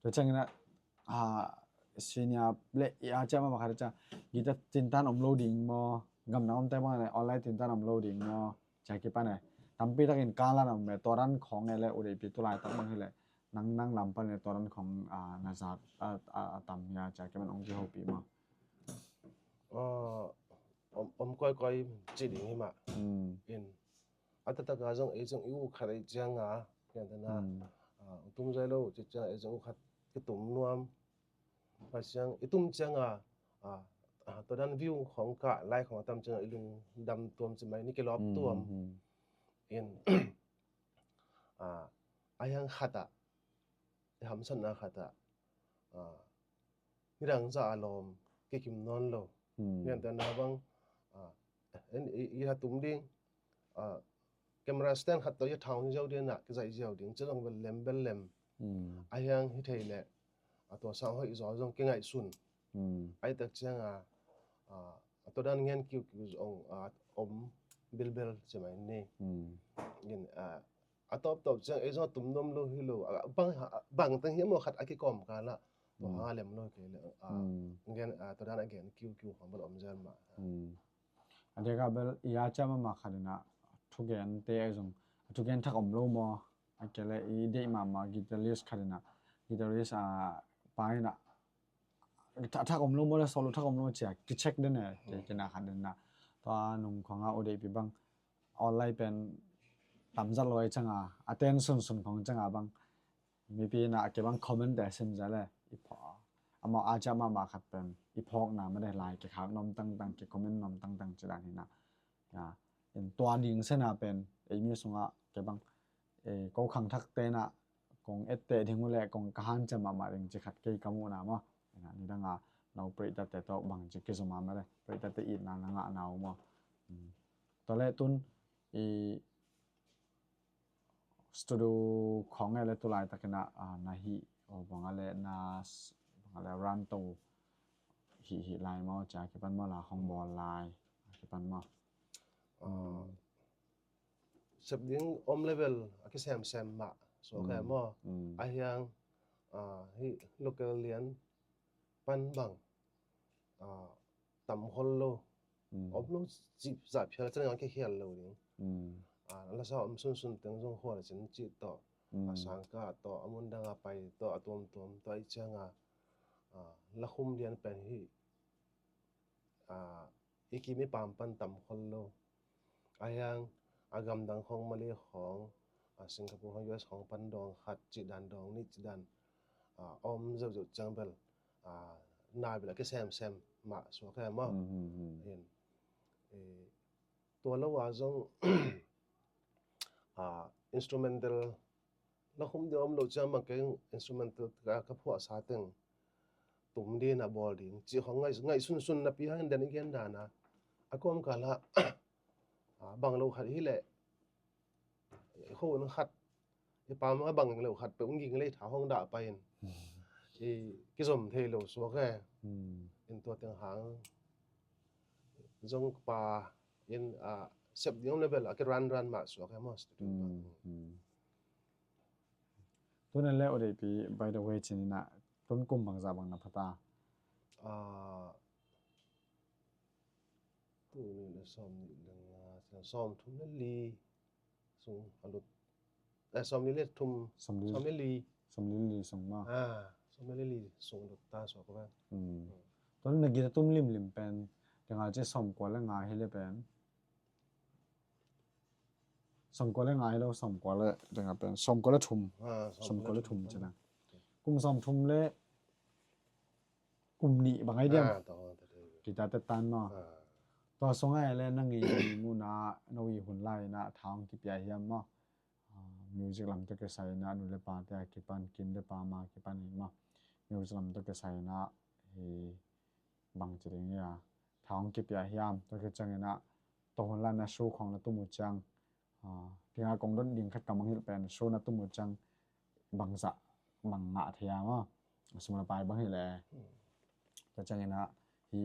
Tua ciangin ah, ah, senior le i a ciah mahmah khat ciang gita tintan om lo ding maw? Gamdang omte bang le online tintan om lo ding maw? Cia kipan e tampi takin kalan om e tua dan khawng e le u deihpi tu laitak bang hileh nang nang lam pan e tua dan khawng, ah, na zat a, a, a tam hia cia kipan ong kihopih maw? Ah, om, om koikoi ci ding hi mah. Hmm. In a taktak a zong ei zong i u khat ei cianga piantana, hmm, ah, u tum zai lo ci cianga ei zong u khat kitum nuam. Pasiang i tum cianga, ah, ah, tua dan view khawng kah lai khawng a tam cianga i lungdam tuam ci mai ni kilawp, hmm, tuam. Hmm. In, ah, a hiang khatah i hamsatna khatah, ah, nidang zah a lawm kikim nawn lo. Hmm. Piantana bang, ah, en, i, i ha tum ding, ah, camera stand khat tawh i ha thau ziau ding ah kizaih ziau ding ci zong bel lem bel lem. Hmm. A hiang hi thei leh a tua sang hoih zaw zong kingaihsun. Hmm. Ai tak cianga, ah, a tua dan ngen kiukiu zong, ah, om bilbel ci mai ni. Hmm. In, ah, a tawptawp ciang ei zong a tum nuam lo hi lo, a bang, a bang teng hi a maw khat a kikawm kalah tua, hmm, hang a lem lo kei le, a, hmm, gen, a, tua dan a gen kiukiu khawng bel om zel mah. Hmm. A deka bel i a ciah mahmah khat ina thugente ei zong a thugen thak om lo maw? A kele i deih mahmah guitarist khat ina guitarist, a, pa ina thak, thak om lo maw le solo thak om lo cia kicheck den e, hmm, kei kina khat den na. Tua nung khawng a u deihpi bang online pen tamzat lo ai cianga a ten sunsun khawng cianga bang mipi na a kei bang comment te sim zale i phawk amau a ciah mahmah khat pen i phawkna made lai kikhak nuam tangtang ki comment nuam tangtang ci dan hi na. Ya. In tua ding sena pen ei mi sungah kei bang, eh, ko khangthak tenah kong etteh ding uh leh kong ka hanciam mahmah ding ci khat kei ka muhna maw. Ina nidanga no preitatte tawh bangci kizom a mare, preitatte itna na ngahna uh maw. Tua leh tun i studio khawng e le tulai takinah, ah, na hih, oh, bang a le na s-, bang a le ranto hih, hih lai maw, cia kipan maw, la khawng bawl lai kipan maw. Ah, sep ding om level a kisemsem mah suak e maw. A hiang, ah, hih local lian pan bang, ah, tam khol lo. Om lo cih zah phial cin a kikhial lo ding. Ah, lasa om sunsun teng zong khual cin cih tawh. Ah, sangkah tawh, a mundang a pai tawh, a tuamtuam tawh, i cianga, ah, lakhum lian pen hih, ah, i kim i pam pan tam khol lo. A hiang, a gamdang khawng, Malay khawng, a Singapore khawng, U S khawng pan dawng khat cih dan, dawng nih cih dan, ah, om zeuhzeuh ciang bel, ah, na bel a kisemsem mah suak e maw. In, eh, tua lo a zong, ah, instrumental lakhum ding om lo ciang bang kei instrumental ka, ka phuahsa teng tum ding a bawl ding cih khawng ngaih, ngaih sunsun napi hangin den i gen dana a kawmkal ah, ah, bang lo khat hileh, i khuahun khat, i pam a bang lo khat peuh hong ging lei tha hong dah pai in, i kizom thei lo suak e. In tua teng hang zong pa in, ah, sep ding om level a kiranran mah suak e maw, studio bang. Tuna le aw deipi, by the way, cininah tun kum bangzah bang na phata? Ah, tuni le sawm nih le nga, sawm thum le li sung a lut. Eh, sawm li le thum, sawm li, sawm li li. Sawm li li sung maw. Ah, sawm li li sung a lut ta suak ko ba. Tun na gita tum limlim pen, tengah ci sawm kua le nga hi le pen. Sawm kua le nga hi lo, sawm kua le, tengah pen sawm kua le thum. Ah, sawm kua le thum ci na. Kum sawm thum le kum nih bang ai diam. Ah, tua, tua, tua. Gita te tan maw. Ah. Tua sung ai le nang i muna no i hun lai na thang kipia hiam maw. Ah, music lam tawh kisai na nu le pa te a kipan, kin le pa ma kipan hi maw. Music lam tawh kisai na hi bang ci ding ia. Thang kipia hiam, tua ki ciangina tua hun lai na su khong na tum uh ciang. Ah, pinga kong dot ding khat ka mangilh pen, su na tum uh ciang bangzah bang ngah thei a maw. Sum le pai bang hi le. Tua ciangina hi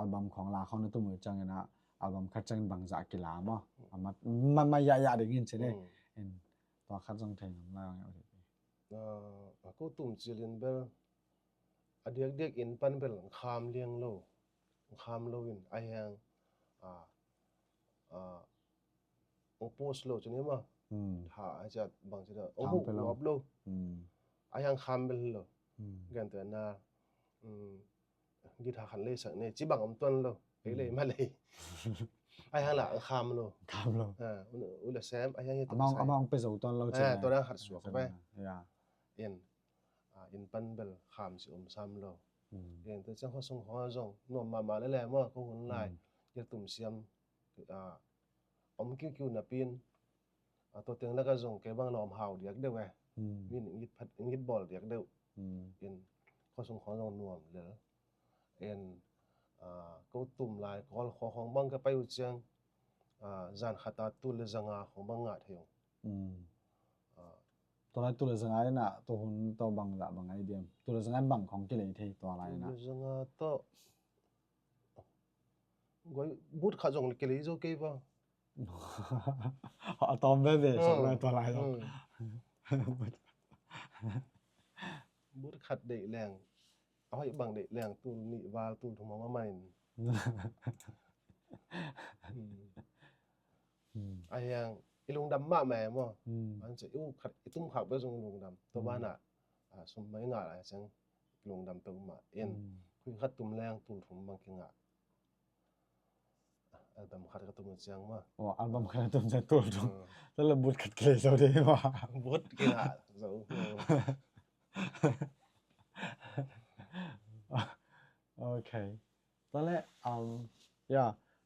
album khong la khong na tum uh ciangina album khat ciangin bangzah kila maw. A ma, ma, ma ya ya ding in ci ne. In tua khat zong thei ngam lai. Ah, a ko tum cilin bel a diakdiak in pan bel kham liang lo, kham lo in a hiang, ah, ah, ong post lo cun i maw. Tha a ciat bang ci dah ong huh nuap lo. A hiang kham bel lo. Gentehna, githa khan leisak ne ci bang om tuan lo. Ei lei ma lei. A hiang la kham lo. Kham lo. Ah, u le sem a hiang hi. Amang, amang pe zo tuan lo ci. Tua dang khat suak pai. In, ah, in pan bel kham ci om sam lo. In tua ciang khuasung khong zong nuam mahmah le le maw ko hun lai. Gil tum siam, ah, om kiukiu napin, ah, tua teng laka zong kei bang lawm hau diak deuh e. Min ngit phat, ngit bawl diak deuh. In khuasung khong zong nuam lel. In, ah, ko tum lai kawl khua khong bang ka pai uh ciang, ah, zan khata tul le zanga khong bang ngah thei ung. Ah. Tua lai tul le zanga ina tua hun tua bang zah bang ai diam. Tul le zanga bang khong kilei thei tua lai ina. Tul le zanga tawh Goi, but khat zong kilei zo kei ba. A tawm veve, sawt lai tua lai zong. But khat deih leng, a hoih bang deih leng, tul nih val, tul thum a manin. A hiang, i lungdam mahmah e maw. An ce, i u khat, i tum khak bek zong lungdam. Tua banah, a, sum mai ngah lai ciang lungdam peuhmah in. Khui khat tum leng tul thum bang kingah. Album khat ka tum ciang mah. Oh, album khat ka tum ciang tul thum. Tua le but khat kilei zo ding mah. But kingah zo. Okay. Tua le, um, ya,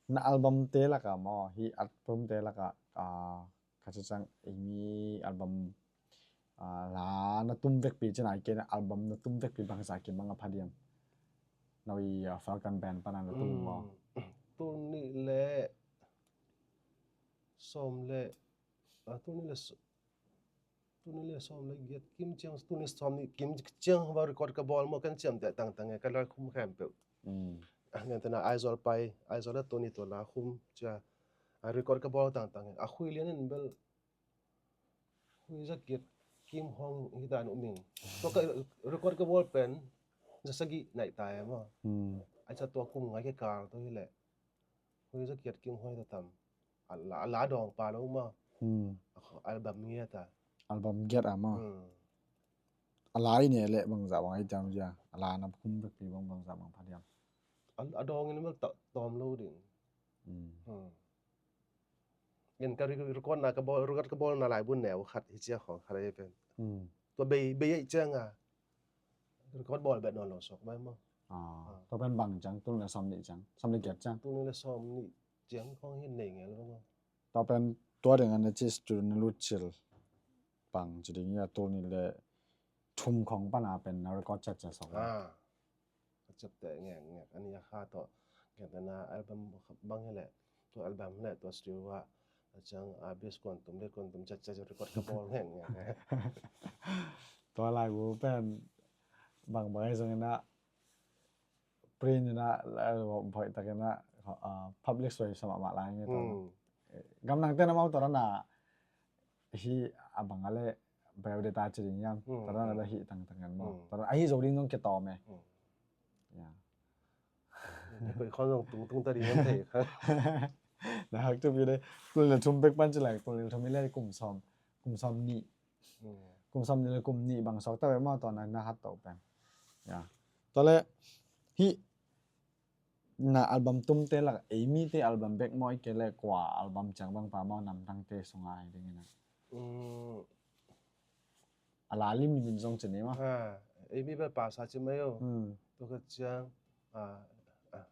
Na album te lakah maw, hih album te lakah, ah, ka ci ciang eimi album, ah, la na tum vekpi cih nai kei na album na tum vekpi bangzah kim bang a pha diam? Na ui, ah, Falcon Band pana na tum maw? Mm. Tul nih le sawm le, ah, tul nih le s-, tul nih le sawm le giat kim ciang, tul nih sawm nih kim ciang va record ka bawl maw, kan ciamteh tangtang e, ka laikhum khempeuh. Mm. Ah, ngen tena Aizawl pai, Aizawl le tul nih tua laikhum cia, ah, record ka bawl tangtang e. A khui lian in bel khui za giat kim hong hi dan uh ming. Tua ka record ka bawl pen za sagih naih ta e maw. Mm. Ai ca tua kum ngai kikal tua hi leh. Khui za giat kim hong hi ta tam. A la, a la dawng pa lo maw. Mm. Album ngiat a. Album giat a maw. Mm. A la i ne leh bangzah bang ai tam cia. A la na khum vekpi bang bangzah bang pha diam? A, a dawng in bel ta, tawm lo ding. Mm. Mm. In ka re-, record na ka bawl, record ka bawl na lai bun neu khat hi cia khong khat ai pen. Mm. Tua bei, bei ai ciang a. Record bawl bet nawn lo suak bai maw. Ah, ah. Tua pen bang ciang, tul nih le sawm nih ciang, sawm nih giat ciang. Tul nih le sawm nih ciang khong hi nei ngel lo maw. Tua pen tua ding a na ci studio na lut cil bang ci ding ia tul nih le thum khong pana pen na record ciat ciat suak bai. Ah. Ka ciapteh ngekngek a ni a kha tawh. Ngetna album bang hi leh, tua album hi leh, tua studio ah, a ciang a bass kuantum, lead kuantum, ciat ciat record ka bawl ngekngek. Tua laibu pen bang bang ai zong ina, print ina, voih tak ina, ah, publish suai sa mahmah lai nge tua. Hmm. Gamdang ten amau tua na hi a bang a le biodata ci ding hiam? Hmm. Tua na la hi tangtang kan maw. Hmm. Tua a hi zo ding zong kitawm e. Hmm. Ya. Koi khon zong tungtung ta ding kan thei kha. Na hak tu pi de. Tul nih le thum pek pan ci lai, tul nih le thum i le kum sawm, kum sawm nih. Hmm. Kum sawm nih le kum nih bang suak ta ve maw tua na, na hat to pen. Ya. Tua le hi na album tumte lak, eimi te album bek maw, i ke le kua album ciang bang pa maw, namdangte sunga hi ding ina. Mm. A la lim lim zong ci ni maw. Ha, eimi bel pasa ci mai o. Hmm. Tua khat ciang, ah, ah,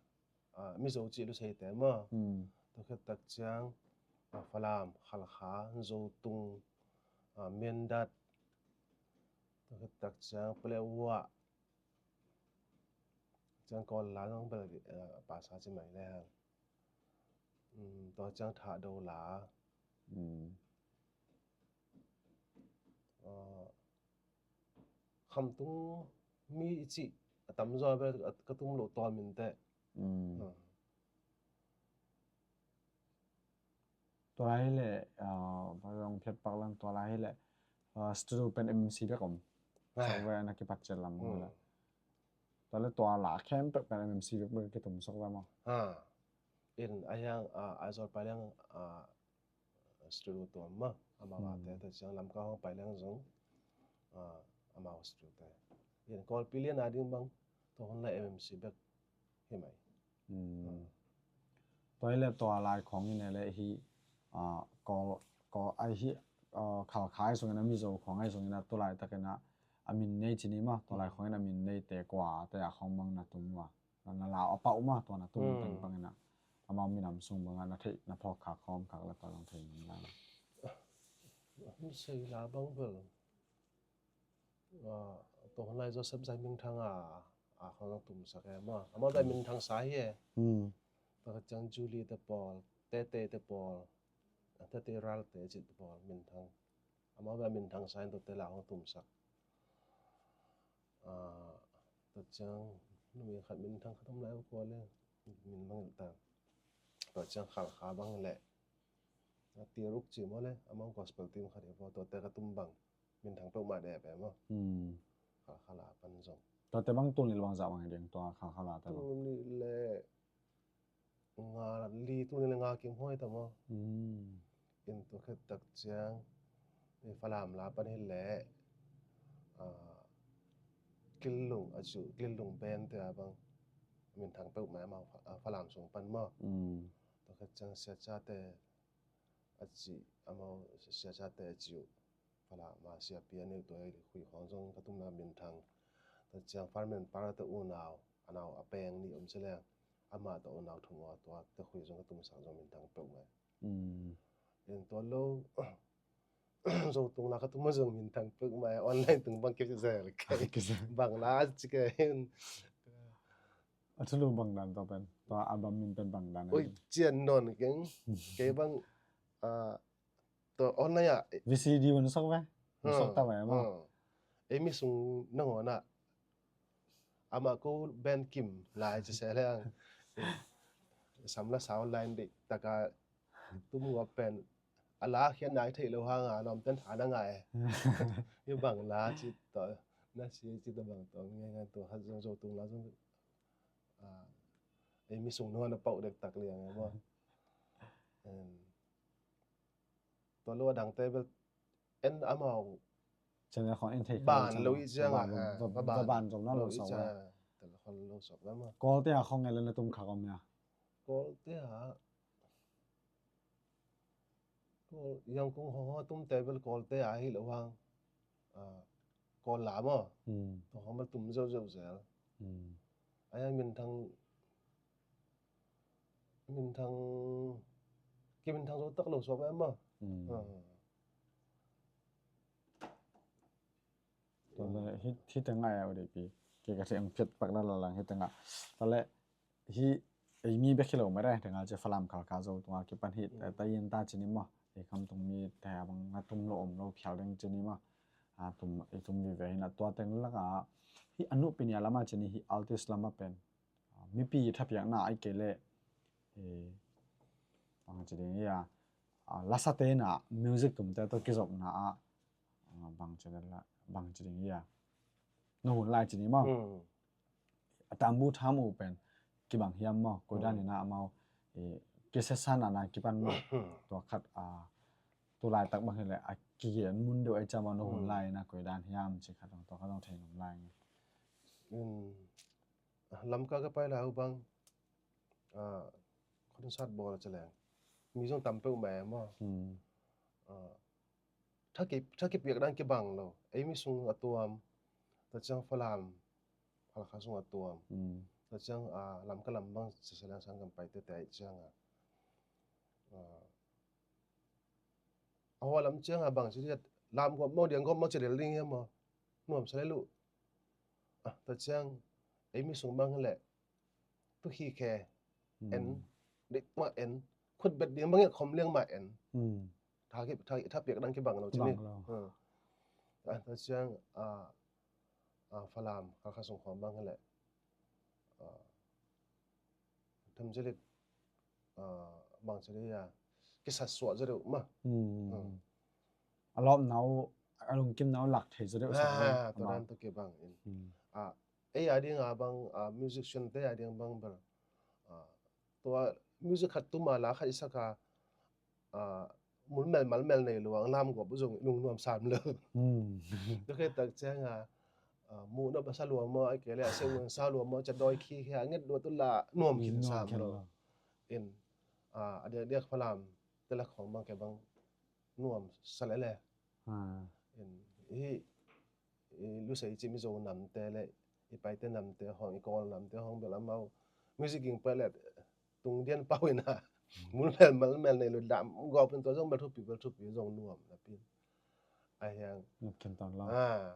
ah, Mizo ci Luseite maw. Hmm. Tua khat tak ciang, ah, Falam, Khalkha, Zotung, ah, Mindat. Tua khat tak ciang, Paletwa. Ciang Kawl la zong bel, eh, pasa ci mai le hang. Mm, tua ciang Thado la. Mm. Eh, khamtung mi i cih a tamzaw bel ka tum loh tawm in teh. Mm. Ah. Tua lai hi leh, ah, va zong phiat pak lang tua lai hi leh, ah, studio pen M M C bek om. Ah. Software na kipat ciat lam om. Hmm. Tua le tua la khempeuh pen M M C bek bek kitum sok ve maw. Ha. In a hiang, ah, Aizawl pai leng, ah, studio tuam maw. Amau a te, hmm, te ciang Lamka hong pai leng zong, ah, amau studio te. In Kawlpi lian a ding bang, tua hon lai M M C bek hi mai. Hmm. Tua hi leh tua lai khawng in leh hi, ah, Kawl, Kawl ai hi, ah, Khalkha ai sungin a Mizo khawng ai sungin a tu laitakin a, a min nei ci ni maw, tua lai khawngin a min neite kua te a khawng bang na tum uh a, na, na lau a pah uh maw, tua na tum teng bangin a, amau minam sung bangin a na theih, na phawk khak khawm khak leh tua zong thei ngam lai. Hong sei la bang bel. Ah, tua hun lai Joseph Zai Minthang a, a khawng tumsak e maw. Amau zong Minthang sa hi e. Hmm. Tua khat ciang Julie te pawl, Tete te pawl, Tete Ral te cih te pawl, Minthang. Amau zong Minthang sa in tuate la hong tumsak. Ah, tua ciang numei khat Minthang khat om lai uh kua le, min mangngilh ta. Tua ciang Khalkha bang leh. A Tiruk ci maw le, amau gospel team khat hi maw, tuate ka tum bang. Minthang peuhmah deh peuh maw. Hmm. Khalkha la pan zong. Tuate bang tul nih le bang zah bang hi ding tua Khalkha la te bang. Tul nih le nga li, tul nih le nga kim huai ta maw. Hmm. In tua khit tak ciang, i Falam la pan hi leh, ah, Kilung a ci uh, Kilung band te a bang. Minthang peuhmah amau Fa-, ah, Falam sung pan maw. Hmm. Tua khit ciang Siaca te a ci, amau Siaca te a ci uh. Falam a siapi a neu tua i Khui khawng zong ka tumna Minthang. Tua ciang Farmen Para te unau, a nau a peng nih om ci leng. Amah tawh unau thum aw, tua te khui zong ka tumsak zong minthang peuhmah. Mm. In tua lo, Zo tung la ka tum a zong minthang peuhmah, online tung bang kip zel kei. Bang la ci kei in. A thulu bang dan tawh pen, tua album min pen bang dan. Oi, cian nawn keng. Kei bang, ah, tua online ah. V C D un sok ve. Un sok ta ve maw. Ei mi sung nangawn ah. Amah ko band kim lai ci se leng. Sam la sound line deih taka tum ngawp pen a la khiat nai theih lo hanga lawmten tha na ngah e. Hi bang la ci tawh na si ci tawh bang tawh ngai ngai tua khat zong Zo tung la zong, ah, ei mi sung nangawn a pauh dektak liang e maw. Em, tua lo a dangte bel en amau channel khong en thei ban lo i ciang a, ban zom na lo sok a. Tel khong lo sok a maw. Kawlte a khong en la na tum khak om ya. Kawlte a, Kawl, Yangon khong ho tumte bel Kawlte a hi lo hang. Ah, Kawl la maw. Hmm. Tua khong bel tum zeuh zeuh zel. Hmm. A yang minthang, minthang, kiminthang zo tak lo suak em maw. Hmm. Ah. Tua le hi, hi tengah a udepi. Kei ka thei ang phiat pak la la lang hi tengah. Tua le hi ei mi bek hi lo mai re, tengah ci Falam Khalkha Zo tunga kipan hi, ta, ta yin ta ci ni maw. Ei kham tung mi te a bang a tum lo om lo phial ding ci ni maw. A tum, ei tum vive hi na tua teng laka hi a nupi ni a lama ci ni hi artist lama pen. Ah, mipi thapiakna ai kei le, eh, bang ci ding ia, ah, lasate na music tumte tawh kizopna ah, ah, bang ci ding la, bang ci ding ia. No hun lai ci ni maw. Hmm. A tambu tham uh pen kibang hiam maw, koidan ina amau, eh, kisesana na kipan maw. Hmm. Tua khat, ah, tu laitak bang hi le, a kigen mun deuh ai ca maw no hun lai na koidan hiam ci khat dong tua khat dong thei nom lai nge. Hmm. Lamka ka pai lai uh bang, ah, concert bawl a ci leng mi zong tam peuhmah e maw. Hmm. Ah, tha ki, tha kipiak dan kibang lo. Ei mi sung a tuam, tua ciang Falam, Khalkha sung a tuam. Hmm. Tua ciang, ah, Lamka lam bang ci se leng sanggam paite te ai ciang a. Ah, a hua lam ciang a bang ci diat, lam gawp maw, diang gawp maw ci lel ding hiam maw. Nuam sa lel uh. Ah, tua ciang, ei mi sung bang hi leh, tu hi khe, en, dik mah en, khut bet ding bang hiat khom liang mah en. Hmm. Tha ki, tha, tha piak dang kibang lo ci ni. Bang lo. Hmm. Ah, tua ciang, ah, ah, Falam, Khalkha sung khawng bang hi leh. Ah, Themzelik, ah, bang ci dih a, kisatsuah zaw deuh mah. Hmm. Hmm. A lawpna uh, a lungkimna uh lak thei zaw deuh sak deuh. Ah, tua dan tawh kibang in. Hmm. Ah, ei a ding a bang, ah, musician te a ding bang bel. Ah, tua music khat tum a la khat i sak a, ah, mul melmal mel nei lua, lam gawp zong lungnuam sam lo. Hmm. Tua khit tak ciang a, ah, muh nop a sa lua maw, a kei leh a seh un sa lua maw, ca dawi khi khe a nget dua tu la nuam khin sam lo. In, ah, a diakdiak Falam te la khawng bang kei bang nuam sa lele. Ah. In, hi, i lusei ci Mizo namte le i Paite namte hawng, i Kawl namte hawng bel amau music ging pah le tung dian pau ina. Mul melmal mel nei lo, lam gawp in tua zong bel thupi, bel thupi zong nuam na pin. A hiang. Nuam khin tawn lo. Ah,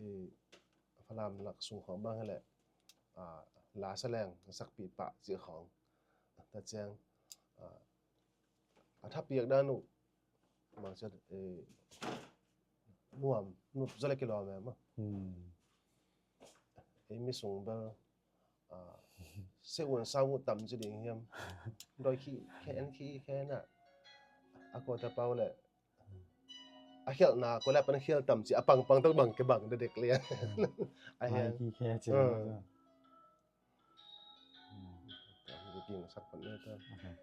i Falam lak sung khawng bang hi leh, ah, la sa leng, sakpih pah cih khawng. Tua ciang, ah, a thapiak dan uh, bang ci, eh, nuam, nuam zaw le kilawm e maw. Hmm. Ei mi sung bel, ah, seh un sa un tam ci ding hiam. Dawi khi khe, en khi khe na. A kawta pau le. A khialhna, kua leh pan khial tam ci, a pangpang tawh bang kibang dekdek liang. Hmm. A hiang. Khi khe ci. Hmm. Hmm. Sak pan le ta. Okay.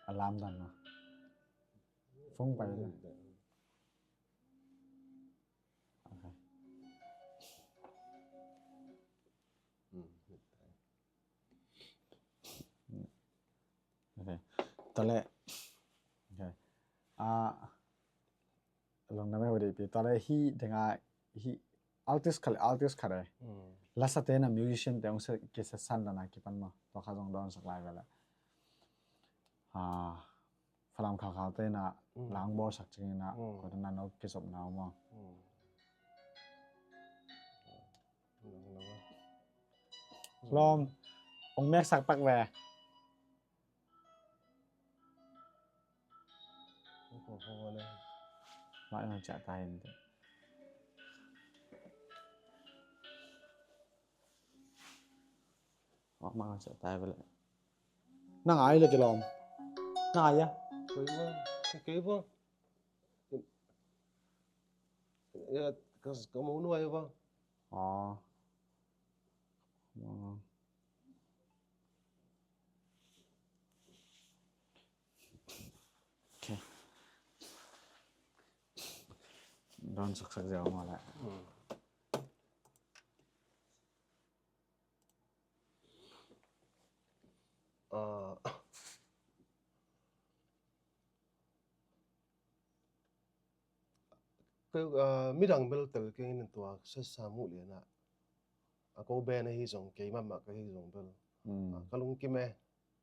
A lam dan maw. Phone pai le. Okay. Hmm. Okay. Tua leh, okay. Ah, long na me wadi pi. Tua leh hi denga hi artist khat le artist khat e. Hmm. Lasate na musician te hong se, kisesan dan a kipan maw. Tua kha zong dawnsak lai ve leh. Ah, Falam Khalkhal te na, mm, la hong bawlsak ciangin ah, mm, kua dan a no kizopna uh maw. Mm. Lawm, hong meksak pak ve. Mah in hong ciah ta in. Mah in hong ciah ta in. Nang ai le kilawm. Nang ai a. Kei bang. Kei bang. Ya, kas kamu nuai bang. Oh. Oh. Okay. Dawn saksak ziau mah leh. Hmm. Ah. Kei, ah, midang bel tel kei in tua sesa muh lian ah. A ko band ahi zong, kei mahmah ka hi zong bel. Mm. Ah, ka lungkim e.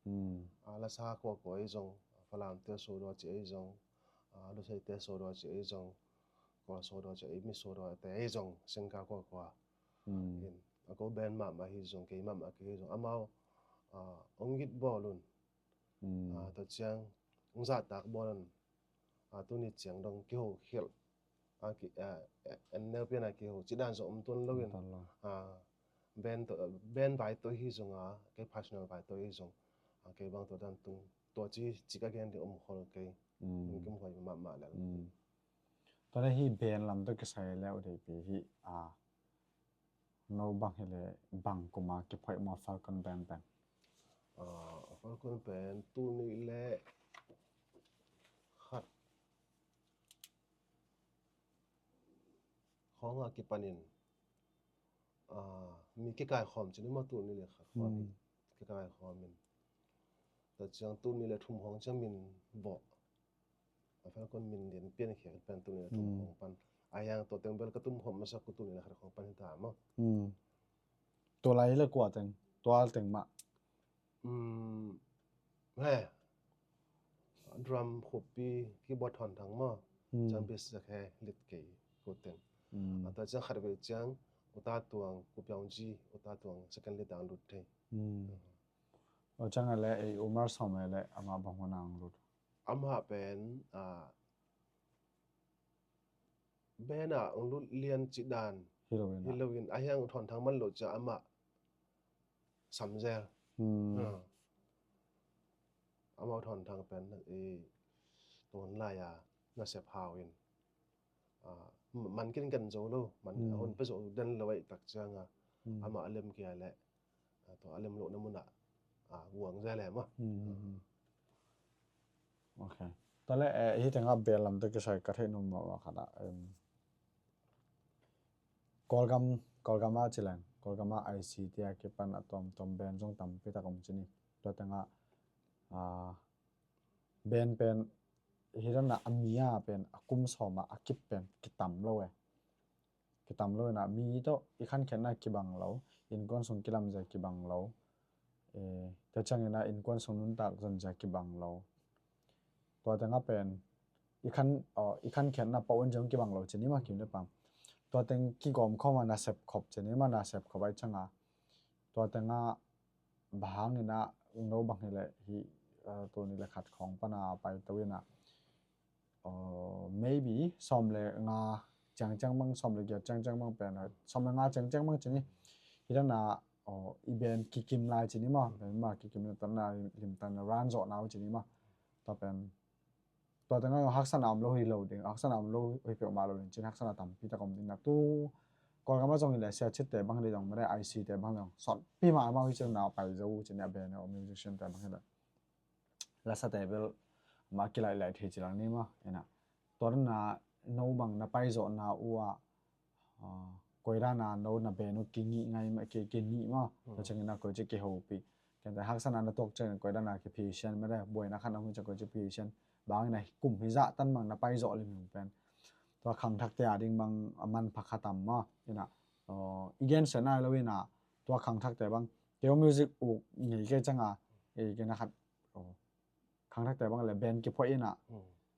Mm. Ah, lasa kuakua ahi zong, Falam te sawdua ci ahi zong, ah, Lusei te sawdua ci ahi zong, Kawl sawdua ci ahi, mi sawdua te ahi zong, singka kuakua. Mm. In, a ko band mahmah ahi zong, kei mahmah ka hi zong. Amau, ah, hong it bawl un. Mm. Ah, tua ciang, hong zahtak bawl un. Ah, tuni ciang dong kiho khialh. Ah, ki, ah, en neu pian ah kiho. Ci dan zong om tuan lo in. Om tuan lo. Ah, band to, band vai to hi zong a, kei personal vai to hi zong. Ah, kei bang tua dan tung. Tua ci, ci ka gen ding om khol kei. Mm. Lungkim huai mahmah lel. Mm. Tua leh hih band lam tawh kisai leh uh deipi hih, ah, no bang hi leh bang kum a kiphoih maw Falcon Band pen? Ah, Falcon Band tul nih leh khat khawng a kipanin, ah, mi kikaikhawm ci ni maw tul nih leh khat khawng. Hmm. Kikaikhawm in. Tua ciang tul nih leh thum khawng ciang min vawh. A Falcon min lian pian khia ka pen tul nih leh thum khawng pan. A hiang tua teng bel ka tum khawm masa ku tul nih leh khat khawng pan hi ta maw. Hmm. Tua lai leh kua teng, tua teng mah. Hmm. He. Drum khupi keyboard Thawn Thang maw. Hmm. Ciang bass zak he lead kei ku teng. Hmm. A tua ciang khat vei ciang U Ta Tuang, Ku Piaung Ji, U Ta Tuang second lead dang lut thei. Hmm. Tua ciang a leh ei Umar Sawm a leh amah bang hun a hong lut? Amah pen, ah, band ah hong lut lian ci dan hi lo in, hi lo in, a hiang Thawn Thang man lo cia amah sam zel. Hmm. Ah. Amah Thawn Thang pen i tuan lai a nasep hau in. Ah, man kin kan zo lo, man, hmm, a hun pe zo den lo ai tak ciang a. Hmm. Amah a lem kia leh, ah, tua a lem lohna mun ah, ah, guang zia leh mah. Hmm, hmm, hmm. Ok. Tua leh, eh, hih tengah band lam tawh kisai ka theih nuam mahmah khat ah, em, Kawlgam, Kawlgam ah ci leng, Kawlgam ah I C te a kipan a tuamtuam band zong tampi tak om ci ni. Tua tengah, ah, band pen, hih dan a mi a pen, a kum sawm a a kip pen, kitam lo e. Kitam lo in a, mi tawh i khankhiatna kibang lo, innkuan sung kilamzia kibang lo. Eh, tua ciangin a innkuan sung nuntak zonzia kibang lo. Tua tengah pen, i khan, aw, i khankhiatna pau un zong kibang lo ci ni mah kim le pam. Tua teng kigawm khawm a nasep khop ci ni mah nasep khop ai ciang a. Tua tengah bang hangin a, no bang hi leh hih, eh, tul nih leh khat khawng pan a paito in a. Aw, maybe sawm leh nga ciangciang bang, sawm leh giat ciangciang bang pen, sawm leh nga ciangciang bang ci ni. Hih dan a, aw, i band kikim lai ci ni maw, band mah kikim lai tan a limtan a run zawhna uh ci ni maw. Tua pen, tua tengah haksatna om lo hi lo ding, haksatna om lo hi peuhmah lo ding ci ni, haksatna tampi tak om ding na tu. Kawlgam ah zong hi leh sia cit te bang hi leh zong, mede I C te bang zong sawtpi mah amau hi ci na pai zo uh ci ni a band aw musician te bang hi leh. Lasate bel mah kilaih laih thei ci lang ni maw, ina. Tua dan a no bang na paizawhna uh ah, ah, koi dan a no na band uh kingih ngai mah, ki, kingih maw. Mm. Tua ciangin a koi ci kihopih. Ken te haksatna na tuak ciangin koi dan a kiphi sian mede, buaina khat na hun ciang koi ci phi sian. Bang ina kum hi zah tan bang na paizawh limlim pen. Tua khangthakte a ding bang a manpha kha tam maw, ina. Aw, i gensiatna hi lo in ah, tua khangthakte bang, kei music uk ngei kei ciang a, i gen a khat, aw, khangthakte bang le band kiphuah in ah,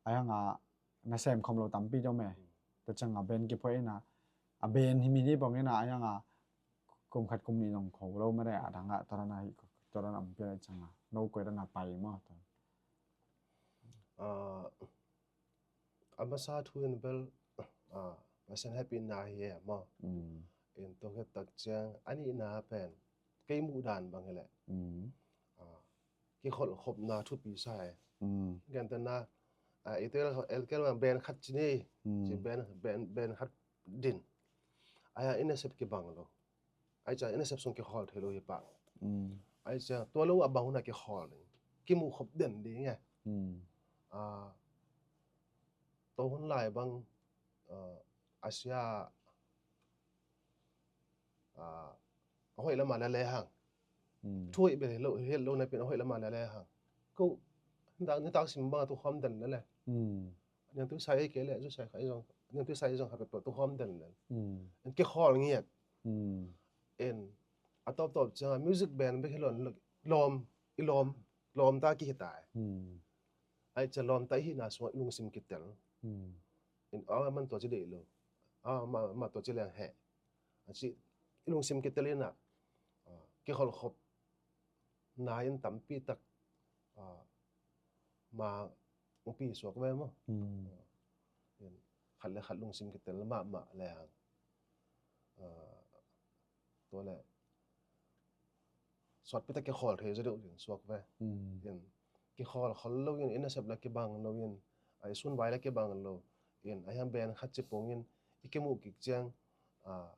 a hiang a nasem khawm lo tampi om e. Tua ciang a band kiphuah in ah, a band hi mi ni bang in ah, a hiang a kum khat kum nih zong kho lo mah de, a dang a tua dan a hi, tua dan a om pian ciang a, no koi dan a pai maw tua. Ah, a masa thu in bel, ah, Pasian hehpihna hi e maw. In tua khit tak ciang a nihna pen kei muh dan bang hi leh, ah, kikholhkhopna thupi sa e. Gentehna, ah, i tel el kel bang band khat ci ni, ci band, band, band khat din. Ai a i nasep kibang lo. Ai ciang i nasep sung kikhawl thei lo hi pah. Ai ciang tua lo a bang hun a kikhawl ding, kimuh khop den ding e. Ah, tua hun lai bang, ah, a sia, ah, a hoih lam a le le hang. Thu hoih bel hi lo, hi lo na pen a hoih lam a le le hang. Ko nitak, nitak sim bang a tu khawm den le le. Niangtui sai ei kei le, zu sai kha ei zong, niangtui sai ei zong kha peuhpeuh tu khawm den le. En kikhawl ngiat. En a tawptawp ciang a music band bek hi lo, lawm, i lawm, lawmta kihi ta e. Ai ciang lawmta i hihna sungah i lungsim kitel. En a man tua ci deih lo. A ma, ma tua ci leng heh. A ci i lungsim kitel in ah, ah, kikholhkhop na in tampi tak, ah, ma ungpi suak ve maw. Khat le khat lungsim kitel mahmah le hang, ah, tua le suatpi tak kikhawl thei zaw deuh ding suak ve. In kikhawl khol lo in, i nasep la kibang lo in, a i sunvai la kibang lo in, a hiang band khat ci pong in i kimuh kik ciang, ah,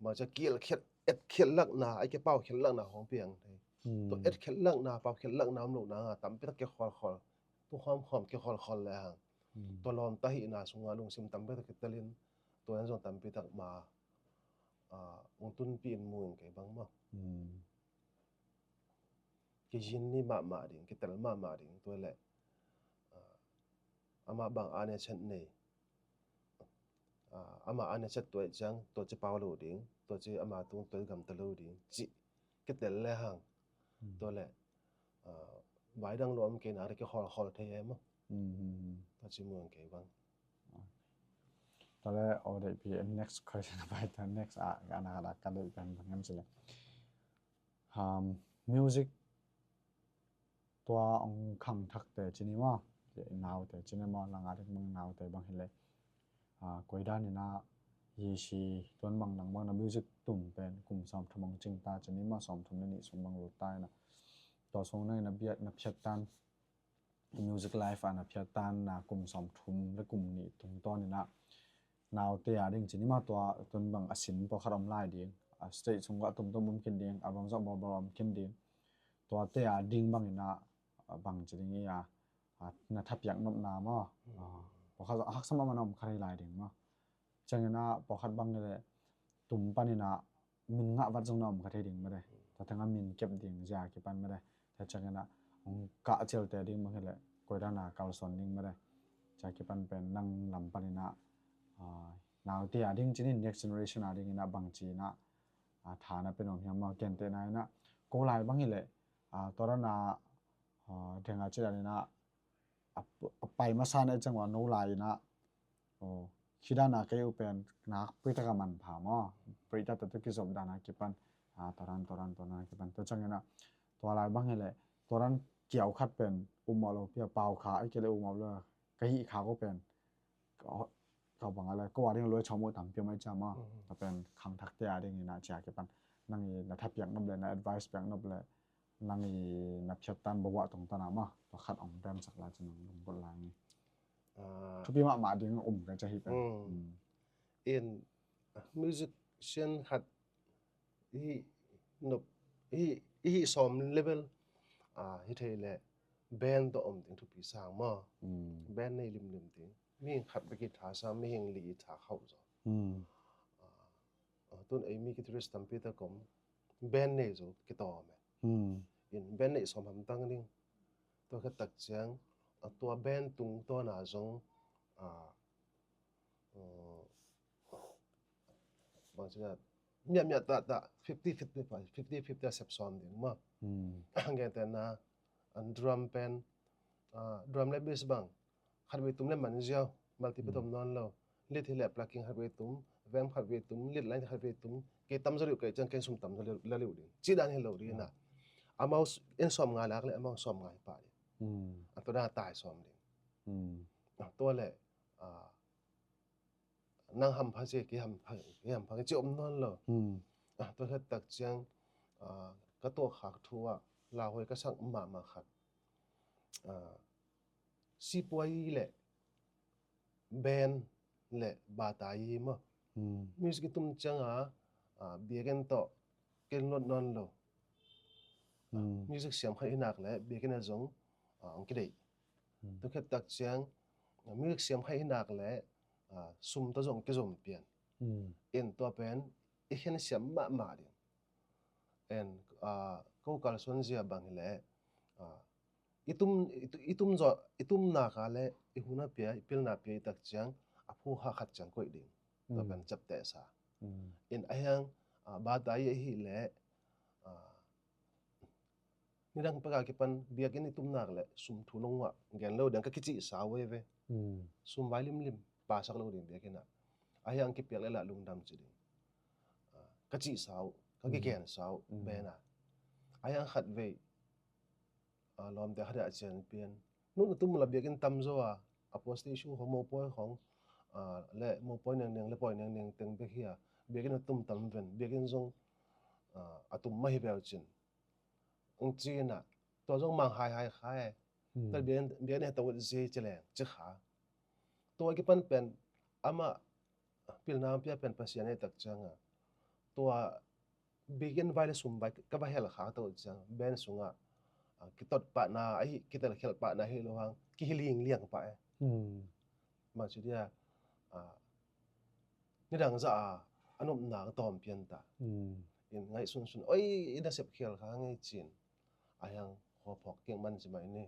ma cia kiel khiat, et khiat lakna, a i kipau khiat lakna hong piang thei. Tua et khiat lakna, pau khiat lakna om lo na nga tampi tak kikhawl khol, tu khawm khawm kikhawl khol le hang. Tua lawmta hihna sungah lungsim tampi tak kitel in, tua in zong tampi tak ma, ah, ung tunpi in mu in kei bang maw. Kizin ni mahmah ding, kitel mahmah ding, tua le, ah, amah bang a ne chet nei. Ah, amah a ne chet tua i ciang, tua ci pau lo ding, tua ci ama tung, tua ci gamta lo ding, ci kitel le hang. Tua le, ah, vai dang lo om kei na, kikhawl khol thei e maw. Tua ci mu in kei bang. Tua le, aw, dei pi, next question a pai ta, next a, a na, a na, ka dei pen bang em ci le. Um, music tua ong khangthakte ci ni maw, naute ci ni maw, langa ding bang naute bang hi le, ah, koi dan in ah hi si, tuan bang nang bang na music tum pen kum sawmthum ong cing ta ci ni maw, sawmthum le nih sung bang lut ta in ah, tua sung nang in a biak na phiat tan, music life a na phiat tan na kum sawmthum le kum nih tungtawn in ah, naute a ding ci ni maw, tua tun bang a sin pawlkhat om lai ding, a stage sung ah tumtum om khin ding, a bang zawh bawlbawl om khin ding, tuate a ding bang in ah, a bang ci ding i a, a na thapiak nopna maw, a, pawlkhat zawh a haksa mahmah na om kha thei lai ding maw. Ciang in ah pawlkhat bang hi le tum pan in ah min ngah vat zong na om kha thei ding mah de. Tua tengah min kep ding zia kipan mah de. Tua ciangin ah hong kah cialte ding bang hi leh koi dan a kalsuan ding mah de. Zia kipan pen nang lam panin ah, ah, naute a ding cinin, next generation a dingin ah bangci in ah, ah, tha na pe nuam hiam maw, gentehna in ah ko lai bang hi leh, ah, tua dan a, ah, deng a ci dan in ah a, a pai masa na i ciang ua no lai in ah, aw, khi dan a kei uh pen nakpi tak a manpha maw, pai tak tak kizop dan a kipan, a, tua dan, tua dan, tua dan a kipan. Tua ciangin ah tua lai bang hi leh tua dan kiau khat pen um mawh lo, pia pau kha, a, kei leh um mawh lo, ka hih kha ko pen, ka, ka bang a leh ko a ding a luai chawm uh tampi om a i ciang maw. Tua pen khangthakte a dingin ah zia kipan nang i na tha piak nop leh, na advice piak nop leh, nang i na phiat tan bawah tungtawn a maw, tua khat ong remsak lai cin ong lunggulh lai ni. Ah. Thupi mahmah ding um ka ci hi pen. Mm. Mm. In musician khat i hih nop, i hih, i hih sawm level, ah, hi thei leh band tawh om ding thupi sang maw. Mm. Band nei limlim ding. Mihing khat bek i tha sang, mihing li i tha khauh zaw. Mm. Ah, ah, tun ei mi guitarist tampi tak om, band nei zo kitawm e. Hmm. In band neih sawm hamtang ding. Tua khat tak ciang, a, tua band tungtawn a zong, a, a, bang ci a, miahmiah tahtah fifty fifty, fifty fifty a sep sawm ding maw. Gentehna, an drum pen, ah, drum le bass bang khatvei tum le man ziau, multi pen tom nawn lo. Lead hi le plucking khatvei tum, vamp khatvei tum, lead line khatvei tum, kei tam zaw liu, kei ciang kei sum tam zaw liu, la liu ding, ci dan hi lo ding na. Amau in sawm nga lak le amau sawm nga hi pah ding. A tua dan a tai sawm ding. A tua le, ah, nang hampha ci, kei hampha, kei hampha ci om nawn lo. Ah, tua khat tak ciang, ah, ka tuahkhak thu ah lauhuai ka sak mahmah khat, ah, sipuai le band le bata i maw. Music i tum ciang a, ah, biakinn tawh ken lot nawn lo. Music siam khat hi nak le biakinn a zong, ah, ang kideih. Tua khat tak ciang, ah, music siam khat hi nak le, ah, sum tawh zong kizom pian. In tua pen i khen siam mahmah ding. En, ah, ko kalsuan zia bang hi le, ah, i tum, i tu-, i tum zawh, i tum nak a le i hun a pia, i pilna pia i tak ciang a phu kha khat ciang koih ding. Tua pen ciaptehsa. In a hiang, ah, bata i ahi le, ah, nidang peka kipan biakinn i tum nak le sum thu nong ngah gen lo ding, ka kicihsa uh ve. Sum vai limlim pasak lo ding biakinn ah. A hiang kipiak le lah lungdam ci ding. Ah, ka cihsa uh, ka kigensa uh band ah. A hiang khatvei, ah, lawmte khat ah cian pian, nu na tum la biakinn tam zaw a, a post issue khong, mopawi khong, ah, le mopawi nengning le pawi nengning teng bek hi a, biakinn a tum tam ven, biakinn zong, ah, a tum mah hi veu cin. Ang ci na, tua zong mang haihai kha e. Tua biakinn, biakinn a tawh zi ci leng ci kha. Tua kipan pen amah pilna pia pen Pasian e tak ciang a, tua biakinn vai le sum vai ka va hel kha tawh ciang band sungah, ah, kitot pahna ahi, kitel khial pahna hi lo hang, kihi lingliang pah e. Bang ci dia, ah, nidang zah a, a nopna ka tawm pian ta. In ngaihsunsun, oi, i nasep khial kha ngei cin. A hiang khuaphawk kik man ci mai ni.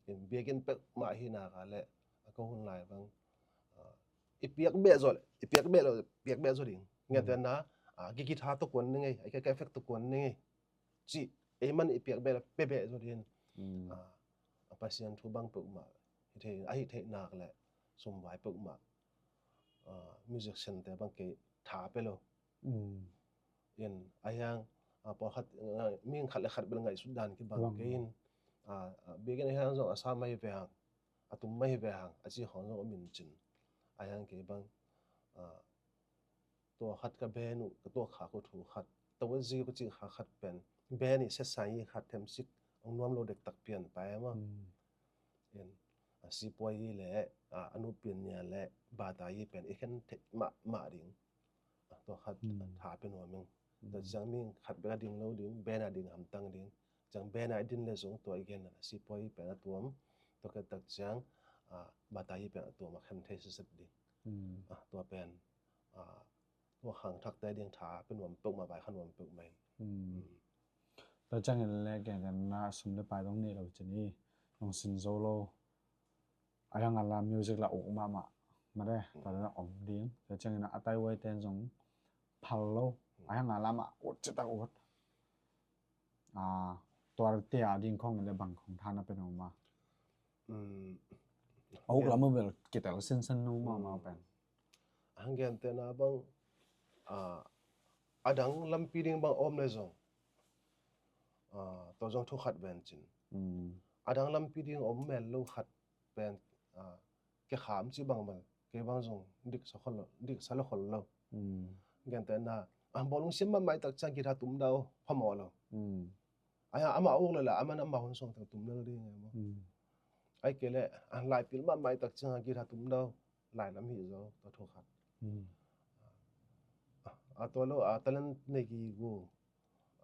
In biakinn pek mah hi nak a le, a ko hun lai bang, ah, i piak beh zaw le, i piak beh lo, piak beh zaw ding. Ngetena, ah, ki guitar tawh kuan ni ngei, ai ka effect tawh kuan ni ngei. Ci, ei man i piak beh le, pe beh zaw ding. Ah, a Pasian thu bang peuhmah hi thei, ahi thei nak le, sum vai peuhmah, ah, musician te bang kei tha pe lo. In a hiang, ah, pawlkhat, ah, mi khat le khat bel ngaihsut dan kibang kei in, ah, ah, biakinn a hiang zong a sa mai ve hang, a tum mai ve hang, a ci khong zong a min cin. A hiang kei bang, ah, tua khat ka band uh, ka tuahkhak uh thu khat, tawh zi ka cih kha khat pen band i setsai i khat themsik ang nuam lo dektak pian pai maw. In, a sipuai hi le, a, a nu pian nia le bata hi pen i khen theih mahmah ding. A, tua khat tha pe nuam ing. Tua ciang mi khat bek a ding lo ding, band a ding hamtang ding. Ciang band a i din le zong tua i gen a sipuai hi pen a tuam. Tua khat tak ciang, a, bata hi pen a tuam a khen thei siset ding. A, tua pen, a, tua khangthakte ding tha pe nuam peuhmah, vai kha nuam peuhmah in. Tua ciangin le gentehna sum le pai dong nei lo cin hi, nong sin zo lo. A hiang a la music la uk mahmah. Mate, tua dana om ding. Tua ciangin a taiwai ten zong phal lo. A hiang a la mah ut citak ut. A, tua tia ding khong le bang khong thana pen om a. A uk lam uh bel kitel sinsen nu mahmah pen. A hang gentehna bang, a, a dang lampi ding bang om le zong, a, tua zong thu khat ven cin. A dang lampi ding om mel lo khat pen, a, ke kham ci bang bel, ke bang zong dik sa khol lo, dik sa lo khol lo. Gentehna, a, bawlung siam mahmah i tak ciang guitar tum dah uh phamawh lo. A, amah a uk le la, amah amah hun song tak tum lel ding e maw. Ai ke le, a, lai pil mahmah i tak ciang a guitar tum dah uh, lai lam hi zo, tua thu khat. A, tua lo, a, talent nei gige,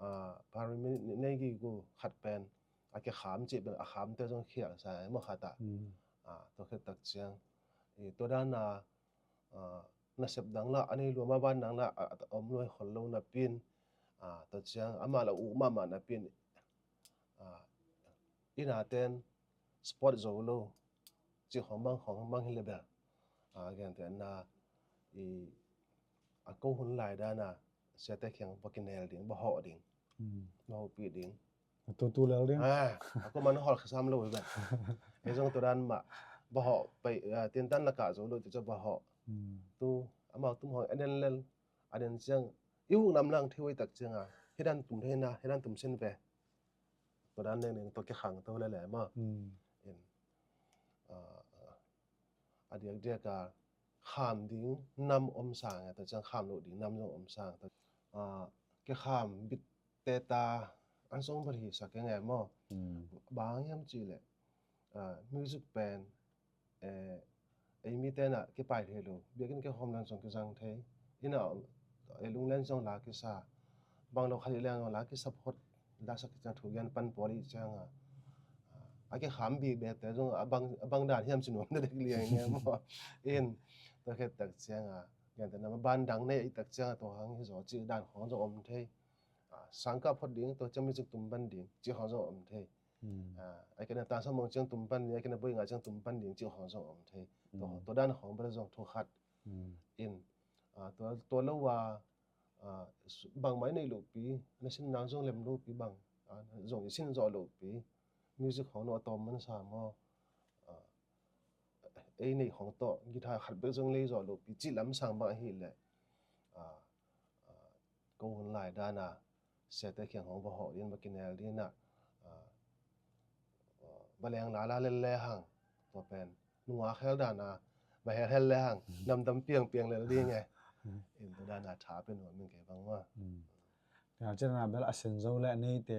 a, parami nei gige khat pen, a ke kham cih pen, a khamte zong khial sa e maw khat ah. A, tua khat tak ciang, i, tua dana, a, nasep dang la, a nei lua mah ban dang la, a, a om luai khol lo napi in, a, tua ciang, amah la uk mahmah napi in, a, i na ten sport zo lo, ci khong bang khong bang hi le bel. A, gentehna, i, a ko hun lai dana siate kiang va kinel ding, va hawh ding, va hawhpih ding. Tu tu lel ding. A ko man hawh khisam lo hi bek. Ei zong tua dan mah va hawh pai, tintan lakah zo lo ti cu va hawh. Tu amau tum hawh a den lel, a den ciang i uk nam lang thei uh i tak cianga hi dan tum thei na, hi dan tum sin ve. Tua dan neng neng tua kikhang to lele maw. In a diakdiak a kham ding nam om sang e, tua ciang kham loh ding nam zong om sang. Tua kikham bit teta an zong bal hi sak e nge maw. Bang hiam cih leh music pen ei mite na kipai thei lo, biakinn kihawm leng zong kizang thei, inn ah ei lunglen zong la kisa, bang lo khat i leng zong la kisa phot, la sak kisa thu gen pan pawl i cianga a kikham bik bete zong a bang dan hiam ci nuam na dek liang nge maw. In tua khet tak cianga gente na ban dang nei i tak cianga tua hang hi zaw ci dan khawng zong om thei. Sangkah phot ding, tua ciang music tum pan ding ci khawng zong om thei. Ai kena ta sa mong ciang tum pan ding, ai kena boi nga ciang tum pan ding ci khawng zong om thei. Tua dan khawng bel zong thu khat. In tua lo a bangmah i neih lohpi, na sin nang zong lem lohpi bang zong i sin zawh lohpi, music khawng no a tawm man sa maw. Ei neih khawng tawh guitar khat bek zong lei zawh lohpi cih lam sang bang ahileh ko hun lai dana siate kiang hong va hawh ding, va kinel ding ah va leng lala lel le hang, tua pen nungak hel dana va hel hel le hang namdam piangpiang lel ding e. In tua dana tha pe nuam in kei bang maw. Tua ciangin a bel a sin zo le a neite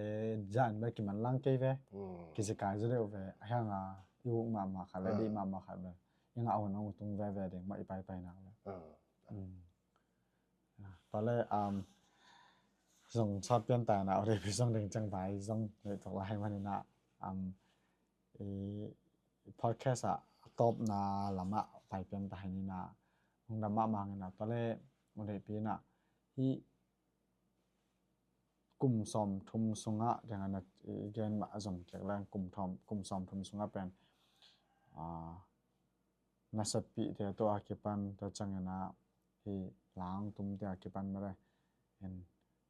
zan bel kiman lang kei ve. Kizikai zo deuh ve. A hianga i uk mahmah khat le deih mahmah khat bel i ngah hun hong tung veve ding mah i paipai nak le. Tua le zong sawt pian ta na, aw dei pi zong ding ciang vai zong leih thok lai manin ah i podcast ah a tawpna lamah pai pian ta hi ni na. Hong dam mahmah ngin ah tua le aw dei pi na hi kum sawm thum sungah deng a na i gen mah zong kek leng kum thawm kum sawm thum sungah pen na sepih te tawh a kipan tua ciangin ah hi lang tum te a kipan mah le.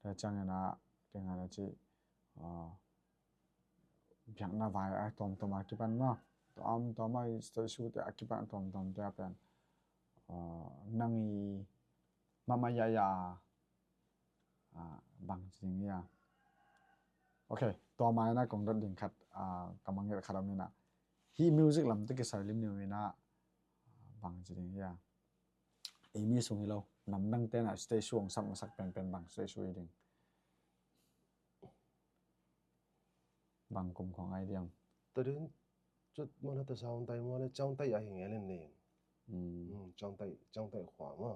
Tua ciangin ah deng a na ci biakna vai a tawmtawm a kipan mah tawmtawm a i state su te a kipan tawmtawm te a pen nang i mahmah yaya bang ci ding ia. Ok, tua mai na kong dot ding khat ka mangngilh khat om ina hi music lam te kisai lim ni ina bang ci ding ia. Ei mi sung hi lo, namdang te na state su ong sak masak penpen bang state su i ding. Bang kum khong ai diam. Tadin cut mana ta saung tai mana ciang tai a hi ngelin ni. Ciang tai, ciang tai khua ma.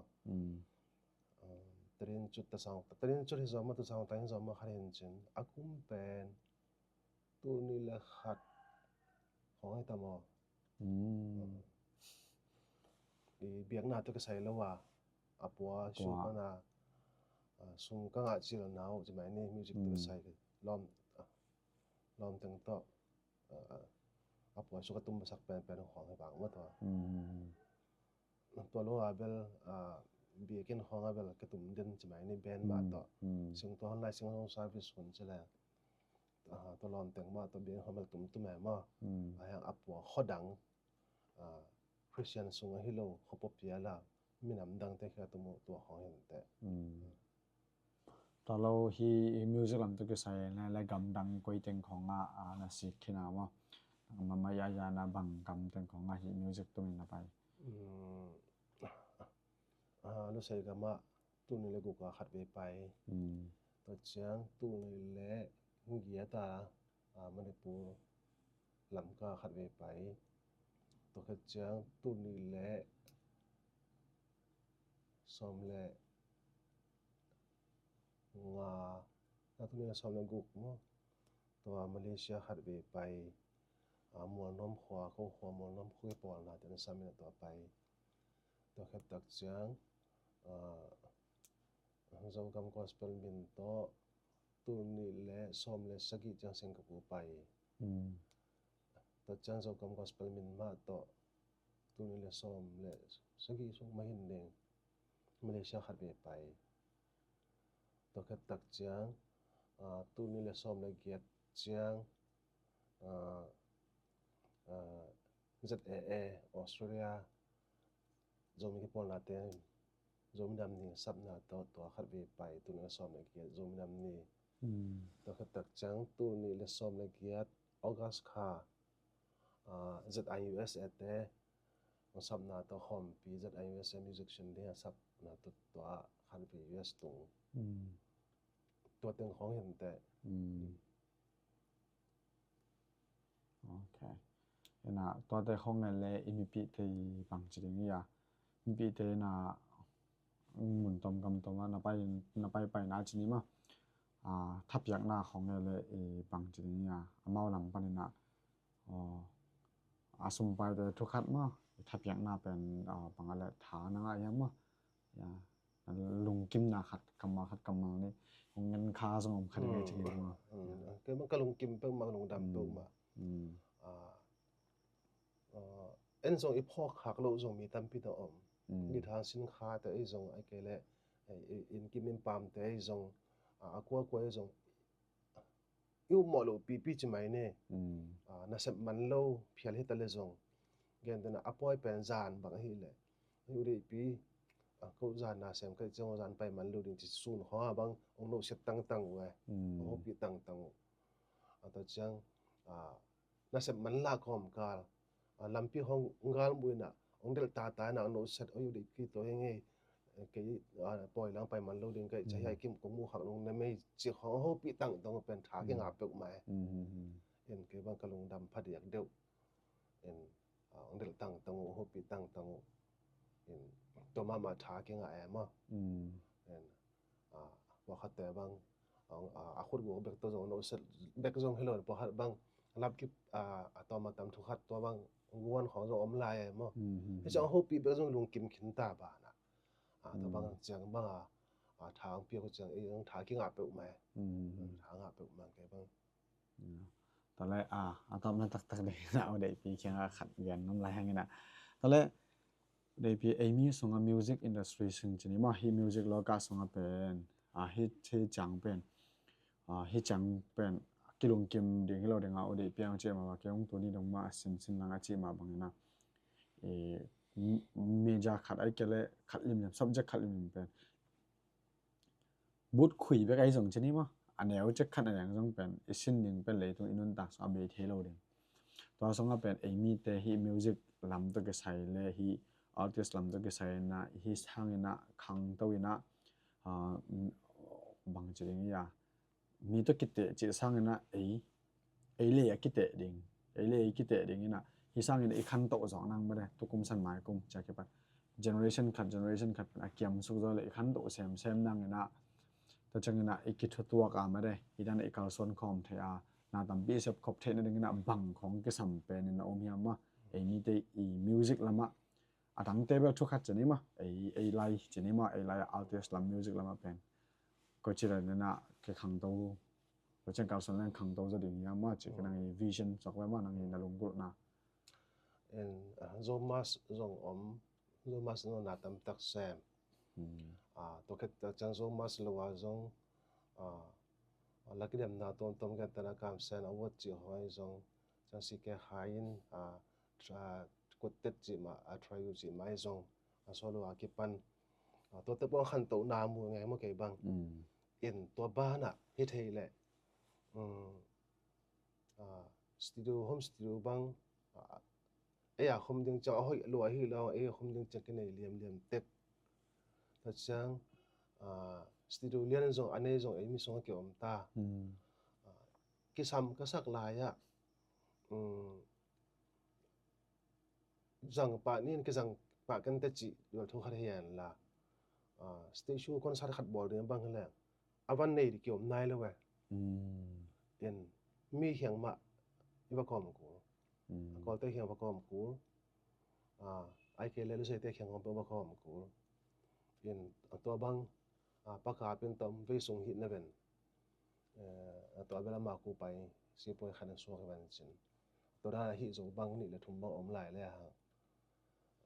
Tadin cut ta saung, tadin cut hi zoma ta saung tai hi zoma khat hin cin a kum pen tuni le khat khong ai ta maw. I biakna tawh kisai lo a, a pua sung ka na sung ka ngah cil na uh ci mai ni music tawh kisai lawm lawm teng tawh a pua sung ka tum masak penpen khong hi bang ma tawh. Tua lo a bel biakinn khong a bel ka tum den ci mai ni band mah tawh sing tua hon lai sing hong service hun ci le. Tua lawm teng mah tua biakinn khong a bel tum tum e maw. A hiang a pua khodang Christian sung a hi lo khuapawh piala minam dangte khia tum uh tua khong hin teh. Tua lo hi music lam tawh kisai le gamdang koi teng khong ah na sik khin a maw. Mama ya ya na bang gam teng khong ah hi music tum in na pai. Lusei gam ah tuni le guk a khat vei pai. Tua ciang tuni le giat a Manipur Lamka khat vei pai. Tua khat ciang tuni le sawm le nga, na tuni le sawm le guk maw. Tua Malaysia khat vei pai. Mualnuam khua, ko khua Mualnuam khua i pawlna te na samin a tua pai. Tua khat tak ciang Zogam Gospel min tawh tul nih le sawm le sagih ciang Singapore pai. Tua ciang Zogam Gospel min mah tawh tul nih le sawm le sagih sung mah hin ding. Malaysia khat vei pai. Tua khit tak ciang, ah, tul nih le sawm le giat ciang, ah, ah, Z A A Australia Zomi kipawlnate, Zomi Nam Ni sapna tawh tua khat vei pai, tul nih le sawm le giat Zomi Nam Ni. Mm. Tua khit tak ciang tul nih le sawm le giat August kha, ah, Z I U S A te sapna tawh khawmpi, Z I U S A musician ding a sapna tawh tua khat vei U S tung. Mm. Tua teng khawng hi inteh. Mm. Ok. Ina, tuate khawng ngen le i mipihte i bangci ding hi a. Mipihte ina mun tom gam tom a na pai, na pai paina ci ni maw. Ah, thapiakna khawng ngen le i bangci ding hi a. Amau lam pan ina, aw, a sum paite thu khat maw, i thapiakna pen, aw, bang a le tha na ngah hiam maw? Ya. Lungkimna khat kammal khat kammal nih hong ngen kha zong om kha ding hi ci hi maw? Mm. Kei bang ka lungkim peuhmah, lungdam peuhmah. Mm. Ah, ah, en zong i phawk khak loh zong mi tampi tawh om. Mm. Guitar sin khate ei zong, ahih kei leh, eh, i, in kim in pamte ei zong, ah, a kuakua ei zong i upmawh loh pipi ci mai ni. Mm. Ah, nasep man lo phial hi ta le zong, gentehna a pawi pen zan bang ahih leh, i u deihpi, ah, ko zan na sem ka hih ciang zan pai man lo ding ci sun khawng ah bang hong nohsiat tangtang uh e. Mm. Hong hopih tangtang uh. Ah, tua ciang, ah, nasep man lah kawmkal, ah, lampi hong galmuh inah hong delh tata inah hong nohsiat, oi, u deihpi, tua hi ngei, kei, ah, pawi lang pai man lo ding ka hih ciang, mm, hiai kim kong muh khak nung na mei ci khawng hong hopih tangtang uh pen tha kingah peuhmah e. Mm, mm, mm. In kei bang ka lungdam phadiak deuh. In, ah, hong delh tangtang uh, hong hopih tangtang uh. In tua mahmah tha kingah e maw. Mm. In, ah, pawlkhatte bang, ah, ah, a khutguk bek tawh zong nohsiat bek zong hi lo, pawlkhat bang lap kip, ah, a tawm a tam thu khat tua bang guan khawng zong om lai e maw. Mm, mm, mm. Hih ciang hong hopih bek zong lungkim khin ta banah. Ah, tua bang ciang bang a, ah, tha hong piak uh ciang ei hong tha kingah peuhmah e. Mm, mm, mm. Tha ngah peuhmah kei bang. Tua leh, ah, a tawpna taktak ding inah u deihpi kiangah khat gen nuam lai hang inah. Tua leh u deihpi, eimi sungah music industry sung ci ni maw, hih music loka sungah pen, ah, hih, hih ciang pen, ah, hih ciang pen kilungkim ding hi lo ding a, u deihpi ang cih mah, kei hong tuni dong mah a sinsin lang a cih mah bang inah, eh, m-, major khat ahih kei leh khat limlim, subject khat limlim pen but khui bek ahi zong ci ni maw, a neu cek khat a neng zong pen i sin ding pen leitung i nuntak sungah a bei thei lo ding. Tua sungah pen eimite hih music lam tawh kisai le hih artist lam tawh kisai inah, hih sang inah khangto inah, ah, bang ci ding ia, mi tawh kiteh cih sang inah ei, ei le a kiteh ding, ei le ei kiteh ding inah, hih sang inah i khantoh zawk nang mah de, tukum san mai kum ciah kipat generation khat, generation khat a kiamsuk zaw le i khantoh semsem nang inah, tua ciang inah i kithutuak a mah de, hih dan i kalsuan khawm thei a, na tampi i sep khop theih nading inah bang khawng kisam pen inah om hiam maw, eimite i music lamah, a dangte bel thu khat ci ni maw, ei, ei lai ci ni maw, ei lai artist lam, music lamah pen koici dan inah kikhangto, koici kalsuan leng khangto zaw ding hiam maw, ci kei nang i vision suak ve maw, nang i na lunggulhna. In, ah, Zomus zong om, Zomus zong na tamtak sem. Hmm. Ah, tua khit ciang Zomus lo a zong, ah, la kidemna tuamtuam, gentehna Kamsen a uat cih hawh zong, ciang C K Hai in, ah, tra-, quartet cih mah, a trio cih mah zong, a solo a kipan. Ah, tuate pawh khantohna mu ngei maw kei bang. Hmm. In tua banah hi thei leh, um, ah, studio, home studio bang, ah, ei a khum ding ciang a hoih lua hi lo, ei a khum ding ciang kinei liamliam tek. Tua ciang, ah, studio lian zong a nei zong eimi sungah kiom ta. Hmm. Ah, kisam ka sak lai ah, um, zang pah ni in kizang pah kei inteh cih dual thu khat hi hen la. Ah, stage show concert khat bawl ding bang hi leng a van nei ding kiom nai lo e. Mm. In mi kiang mah i va kawm kul. Mm. A Kawlte kiang va kawm kul. Ah, ahih kei leh Luseite kiang khawng peuh va kawm kul. In a tua bang, ah, pakap in tom vei sung hih na ven. Eh, a tua bel a maku pai sipuai khat in suak hi van cin. Tua dan a hih zo bang nih le thum bang om lai le hang.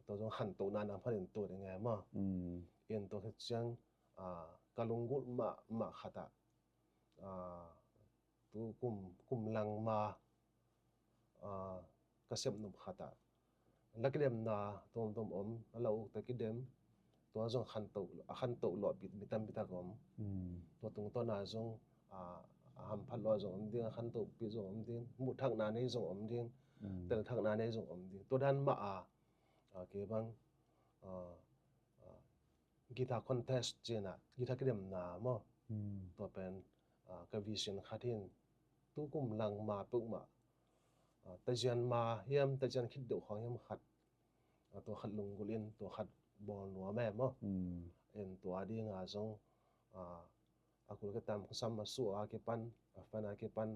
Tua zong khantohna na phan in tua ding e maw. Mm. In tua khit ciang, ah, ka lunggulh mahmah khat ah, ah, tu kum, kum lang ma, ah, ka sepnop khat ah la kidemna tuamtuam om, a la ukte kidem, tua zong khantoh, a khantoh lawhpih mi tampi tak om. Mm. Tua tungtawn a zong, ah, a hamphat lo a zong om ding, a khantohpih zong om ding, muhthakna nei zong om ding, mm, telthakna nei zong om ding. Tua dan mah a, ah, kei bang, ah, ah, guitar contest ci-in ah, guitar kidemna maw. Hmm. Tua pen, ah, ka vision khat hi in, tu kum lang ma peuhmah, ah, tazian ma hiam, tazian khit deuh khawng hiam khat, ah, tua khat lunggulh in, tua khat bawl nuam e maw. Hmm. In tua ding a zong, ah, a kul ka tam, ka sam a suah a kipan, a fan a kipan,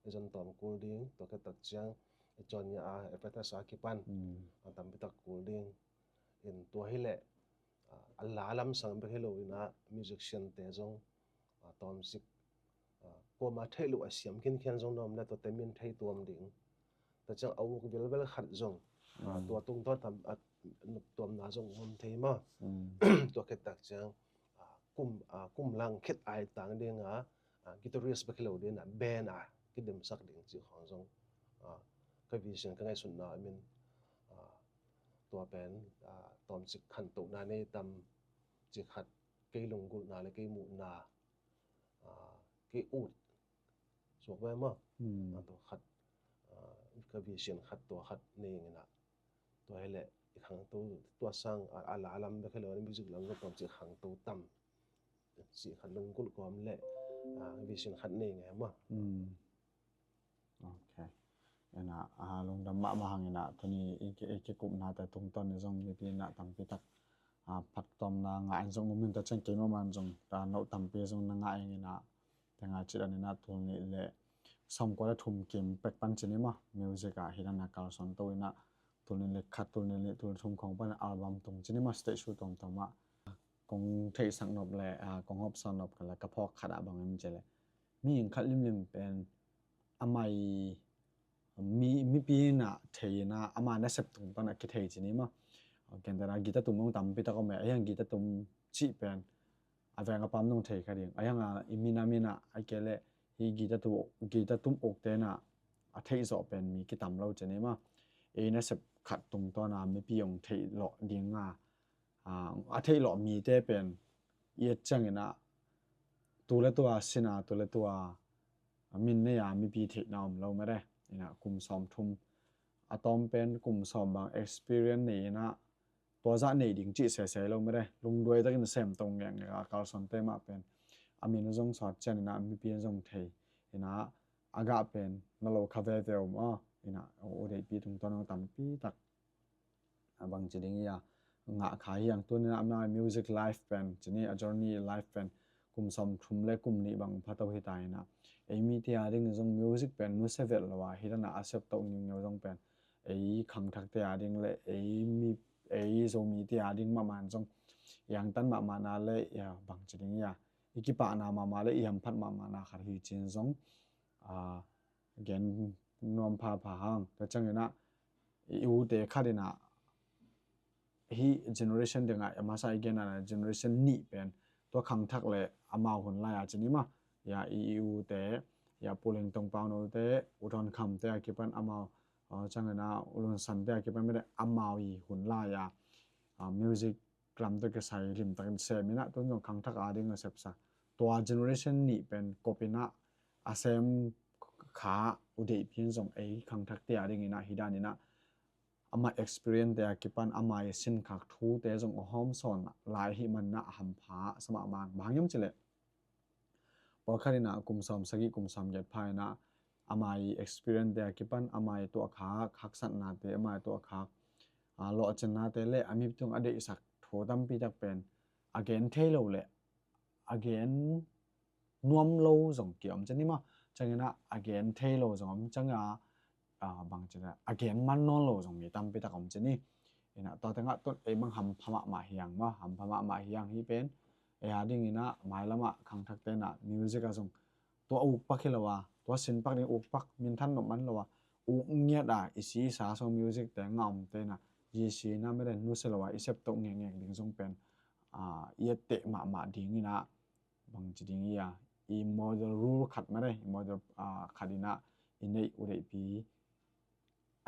i zon tawm kul ding, tua khit tak ciang i cawn nia a appetizer a kipan, hmm, a tampi tak kul ding. In tua hi leh, ah, a la lamsang bek hi lo in ah, musician te zong, ah, tawmcik, ah, kuama theih loh a siam khinkhian zong na om leh, tuate min thei tuam ding. Tua ciang a uk velvel khat zong, ah, mm, tua tungtawn tam, ah, nop tuamna zong om thei maw. Mm. Tua khit tak ciang, ah, kum, ah, kum lang khit ai tang ding a, ah, guitarist bek hi lo ding a, band a kidemsak ding cih khawng zong, ah, ka vision, ka ngaihsutna om in, ah, tua pen, ah, tawmcik khantohna nei tam, cih khat, kei lunggulhna le kei muhna, ah, kei ut suak ve maw. Hmm. Ah, tua khat, ah, ka vision khat, tua khat nei ing in ah, tua hi leh i khangto, tua sang, ah, a la lam bek hi lo, music lam zong tawmcik khangto tam, cih khat lunggulh kawm leh, ah, vision khat nei ing e maw. Hmm. Ok. Ina, ah, lungdam mahmah hang ina, tuni i ki, i kikupnate tungtawn i zong mipi ina tampi tak, ah, phattuamna ngah in zong um in, tua ciang keimah man zong, ah, no tampi zong na ngah ing ina, te ngah cih dan ina, tul nih le sawmkua le thum kim pek pan ci ni maw, music ah hi dan a kalsuan to ina, tul nih le khat, tul nih le thum khawng pan album tung ci ni maw, stage show tuamtuam ah. Kong theihsak nop le, ah, kong hopsawn nop ka le ka phawk khat ah bang hiam cih leh, mihing khat limlim pen amah i mi, mipi ina thei ina, ama nasep tungtawn a kithei ci ni maw. Gentehna guitar tum zong tampi tak om e, a hiang guitar tum cih pen a veng a pam zong thei kha ding. A hiang a i minam ina, a kei leh hi guitar tum, guitar tum ukte ina a theih zawh pen mi kitam lo ci ni maw. Ei nasep khat tungtawn a mipi hong theih lawh ding a, ah, a theih lawh mite pen i et ciang ina, tu le tua sin a, tu le tua min nei a mipi theihna om lo mede. Ina kum sawmthum, a tawm pen kum sawm bang experience nei ina, tua zah nei ding cih sese lo mede. Lungduai takin sem to ngekngek a kalsuante mah pen a min zong suak ciang ina, mipi zong thei ina, a gah pen na lo kha veve om aw. Ina, u deihpi tungtawn zong tampi tak a bang ci ding ia ngah kha hiang. Tuni ina ama music life pen ci ni, a journey life pen kum sawmthum le kum nih bang pha to hi ta ina, ei mite a ding zong music pen nusia vet lo a, hi dan a a sep to ngiungeu zong pen ei khangthakte a ding le ei mi, ei Zomite a ding mahmah zong i angtan mahmahna le, ia, bang ci ding ia, i kipahna mahmah le i hamphat mahmahna khat hi ci-in zong, ah, gen nuam phapha hang. Tua ciang ina, i ute khat ina, hi generation ding a, a masa i gen a generation nih pen, tua khangthak le amau hun lai a ci ni maw. Ia, i, i ute, ia, Pu Leng Tong Pau No te, U Thon Kham te a kipan amau, ah, ciang ina, U Lun San te a kipan mede amau i hun lai a, ah, music lam tawh kisai limtakin sem ina, tun zong khangthak a ding a sepsa. Tua generation nih pen kop ina a sem kha, u deihpi in zong ei khangthakte a ding ina, hi dan ina, ama experience te a kipan ama i sinkhak thute zong a hawmsawn lai hi man ina a hampha sa mahmah. Bang hang hiam cih leh, pawlkhat ina kum sawmsagih, kum sawmgiat pha ina, ama i experience te a kipan ama i tuahkhak haksatnate, ama i tuahkhak, ah, lawhcinnate le a mipi tung a deihsak thu tampi tak pen a gen thei lo le a gen nuam lo zong ki om ci ni maw. Ciang ina a gen thei lo zong om ciang a, ah, bang ci ni, a gen man nawn lo zong mi tampi tak om ci ni. Ina, tua tengah tun ei mang hampha mahmah hiang maw, hampha mahmah hiang hi pen. Ei a ding ina mailam a khangthakte ina music a zong tua ukpak hi lo a, tua sinpak ding ukpak, minthan nop man lo a, uk ngiat a i si i sa song music te ngah omte ina, i si ina mede nusia lo a, i sep to ngekngek ding zong pen ah, i etteh mahmah ding in ah, bangci ding hi a, i model rule khat mah de, i model, ah, khat in ah i neih, U Deihpi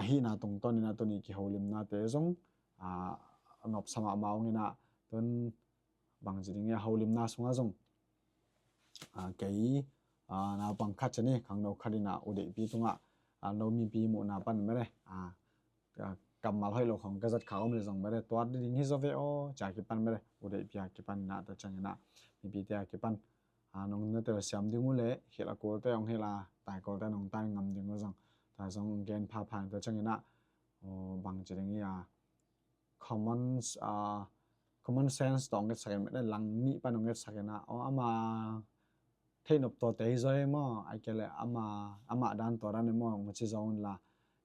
ahihna tungtawn in ah tuni kiholimnate zong, ah, nopsa mahmah ung in ah, tun bangci ding hi a, holimna sungah zong, ah, kei, ah, naupang khat ci ni, khangno khat in ah U Deihpi tungah, ah, no mipi muhna pan mah de, ah, ah, kammal hoih lo khong ka zat kha om le zong mah de, tua ding hi zaw ve aw, ci a kipan mah de, U Deihpi a kipan in ah, tua ciang in ah mipite a kipan, ah, nong na telsiam ding uh leh, hilh a kulte hong hilh a, tai kulte nong tai ngam ding uh zong, tua zong gen phapha in, tua ciang in ah, aw, bangci ding hi a, common, ah, common sense tawh hong etsak in mah de, lang nih pan hong etsak in ah, aw, ama theih nop tawh te hi zaw e maw, ahih kei leh ama, amah dan tua dan e maw, hong ci zaw un la,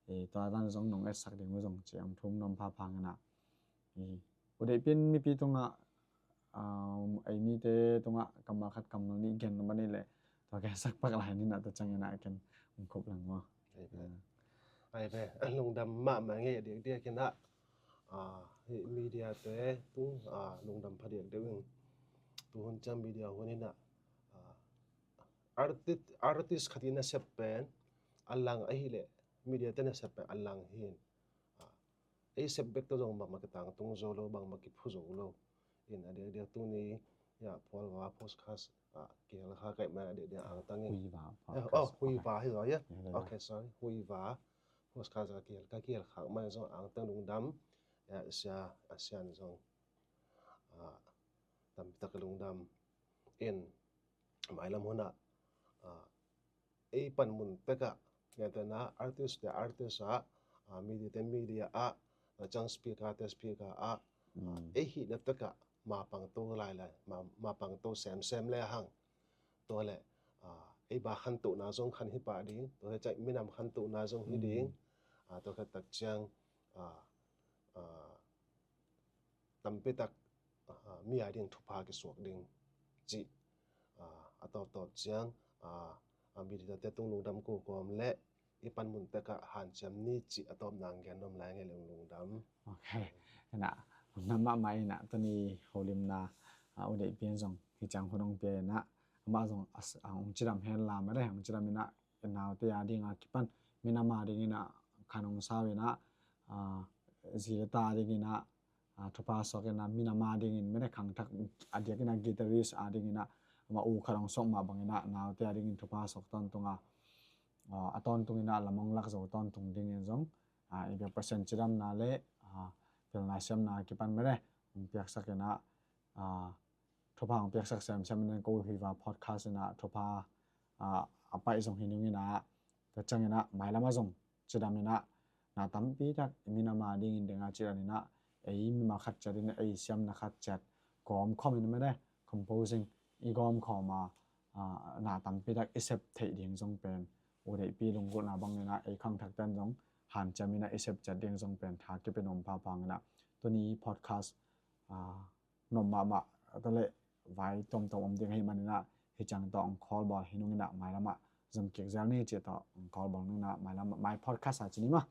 eh, tua dan zong nong etsak ding uh zong ci a hong thum nuam phapha in ah, eh, U Deihpi in mipi tungah, ah, ei mite tungah kammal khat kammal nih gen nuam a hih leh, tua gensak pak lai ni in ah, tua ciang in ah ken hong khup leng maw. Ai ve. Ah. Ai ve. Lungdam mahmah ing ei, a diakdiak in ah, ah, hih mediate tung, ah, lungdam pha diakdiak ing. Tu hun ciang media hun in ah, ah, artist, artist khat in a sep pen a lang ahih leh mediate in a sep pen a lang hi in, ah, ei sep bek tawh zong bangmah kitangtung zo lo, bangmah kiphu zo lo. In a diakdiak tuni, ya, Phualva podcast, ah, kihel kha ka hih man a diakdiak angtang in. Huiva podcast. Oh, Huiva hi zaw, ya. Ya, ya, ya. Okay, sorry. Huiva podcast ah kihel, ka kihel khak man zong angtang lungdam. Ya, sia, a sian zong, ah, tampi tak lungdam. In mailam hun ah, ah, ei panmun tek ah, ngetena artist te artist ah, ah, media te media ah, ah, ciang speaker te speaker ah, ah, mm, ei hihna tek ah mapang to lailai, ma, mapang to semsem le hang. Tua leh, ah, ei ba khantohna zong khan hi pah ding, tua leh ciang minam khantohna zong hi ding, mm, ah, tua khit tak ciang, ah, ah, tampi tak, ah, mi a ding thupha kisuak ding cih, ah, a tawptawp ciang, ah, a mediate tung lungdam ko kawm leh i panmun tek ah hanciam ni cih a tawpna hong gen nuam lai ing ei, lungdam. Okay. In ah, lungdam mahmah in ah, tuni holimna, ah, U Deihpi in zong hih ciang hun hong pia in ah, amah zong a, a, hong cidam hen la mah de, hong cidam in ah, i naute a ding a kipan, minam a ding in ah khan hong sau in ah, ah, zi le ta a ding in ah, ah, thupha suak in ah, minam a ding in, mene khangthak a diak in ah, guitarist a ding in ah, amah u khat hong suak mah bang in ah, naute a ding in thupha suak tawntung a, ah, a tawntung in ah lam hong lak zo tawntung ding in zong, ah, i biak Pasian cidamna le, ah, pilna siamna a kipan mene hong piaksak in ah, ah, thupha hong piaksak semsem in, ko Huiva podcast in ah thupha, ah, a paih zong hi ning in ah, tua ciang in ah mailam ah zong cidam in ah, na tampi tak i minam a ding in ding a cidam in ah, ei mimal khat ciat in ei siamna khat ciat gawm khawm in mene, composing i gawm khawm a, ah, na tampi tak i sep theih ding zong pen U Deihpi lunggulhna bang in ah ei khangthak ten zong hanciam in ah i sep ciat ding zong pen tha kipia nuam phapha ing in ah, tuni podcast, ah, nop mahmah, tua leh vai tuamtuam om ding ahih man in ah, hih ciang tawh hong call bawl hi ning in ah, mailam ah zom kik zel ni cih tawh hong call bawl ning in ah, mailam ah, mai podcast ah ci ni maw.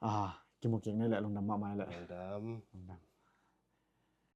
Ah, kimu kik ni leh, lungdam mahmah leh. Lungdam. Lungdam.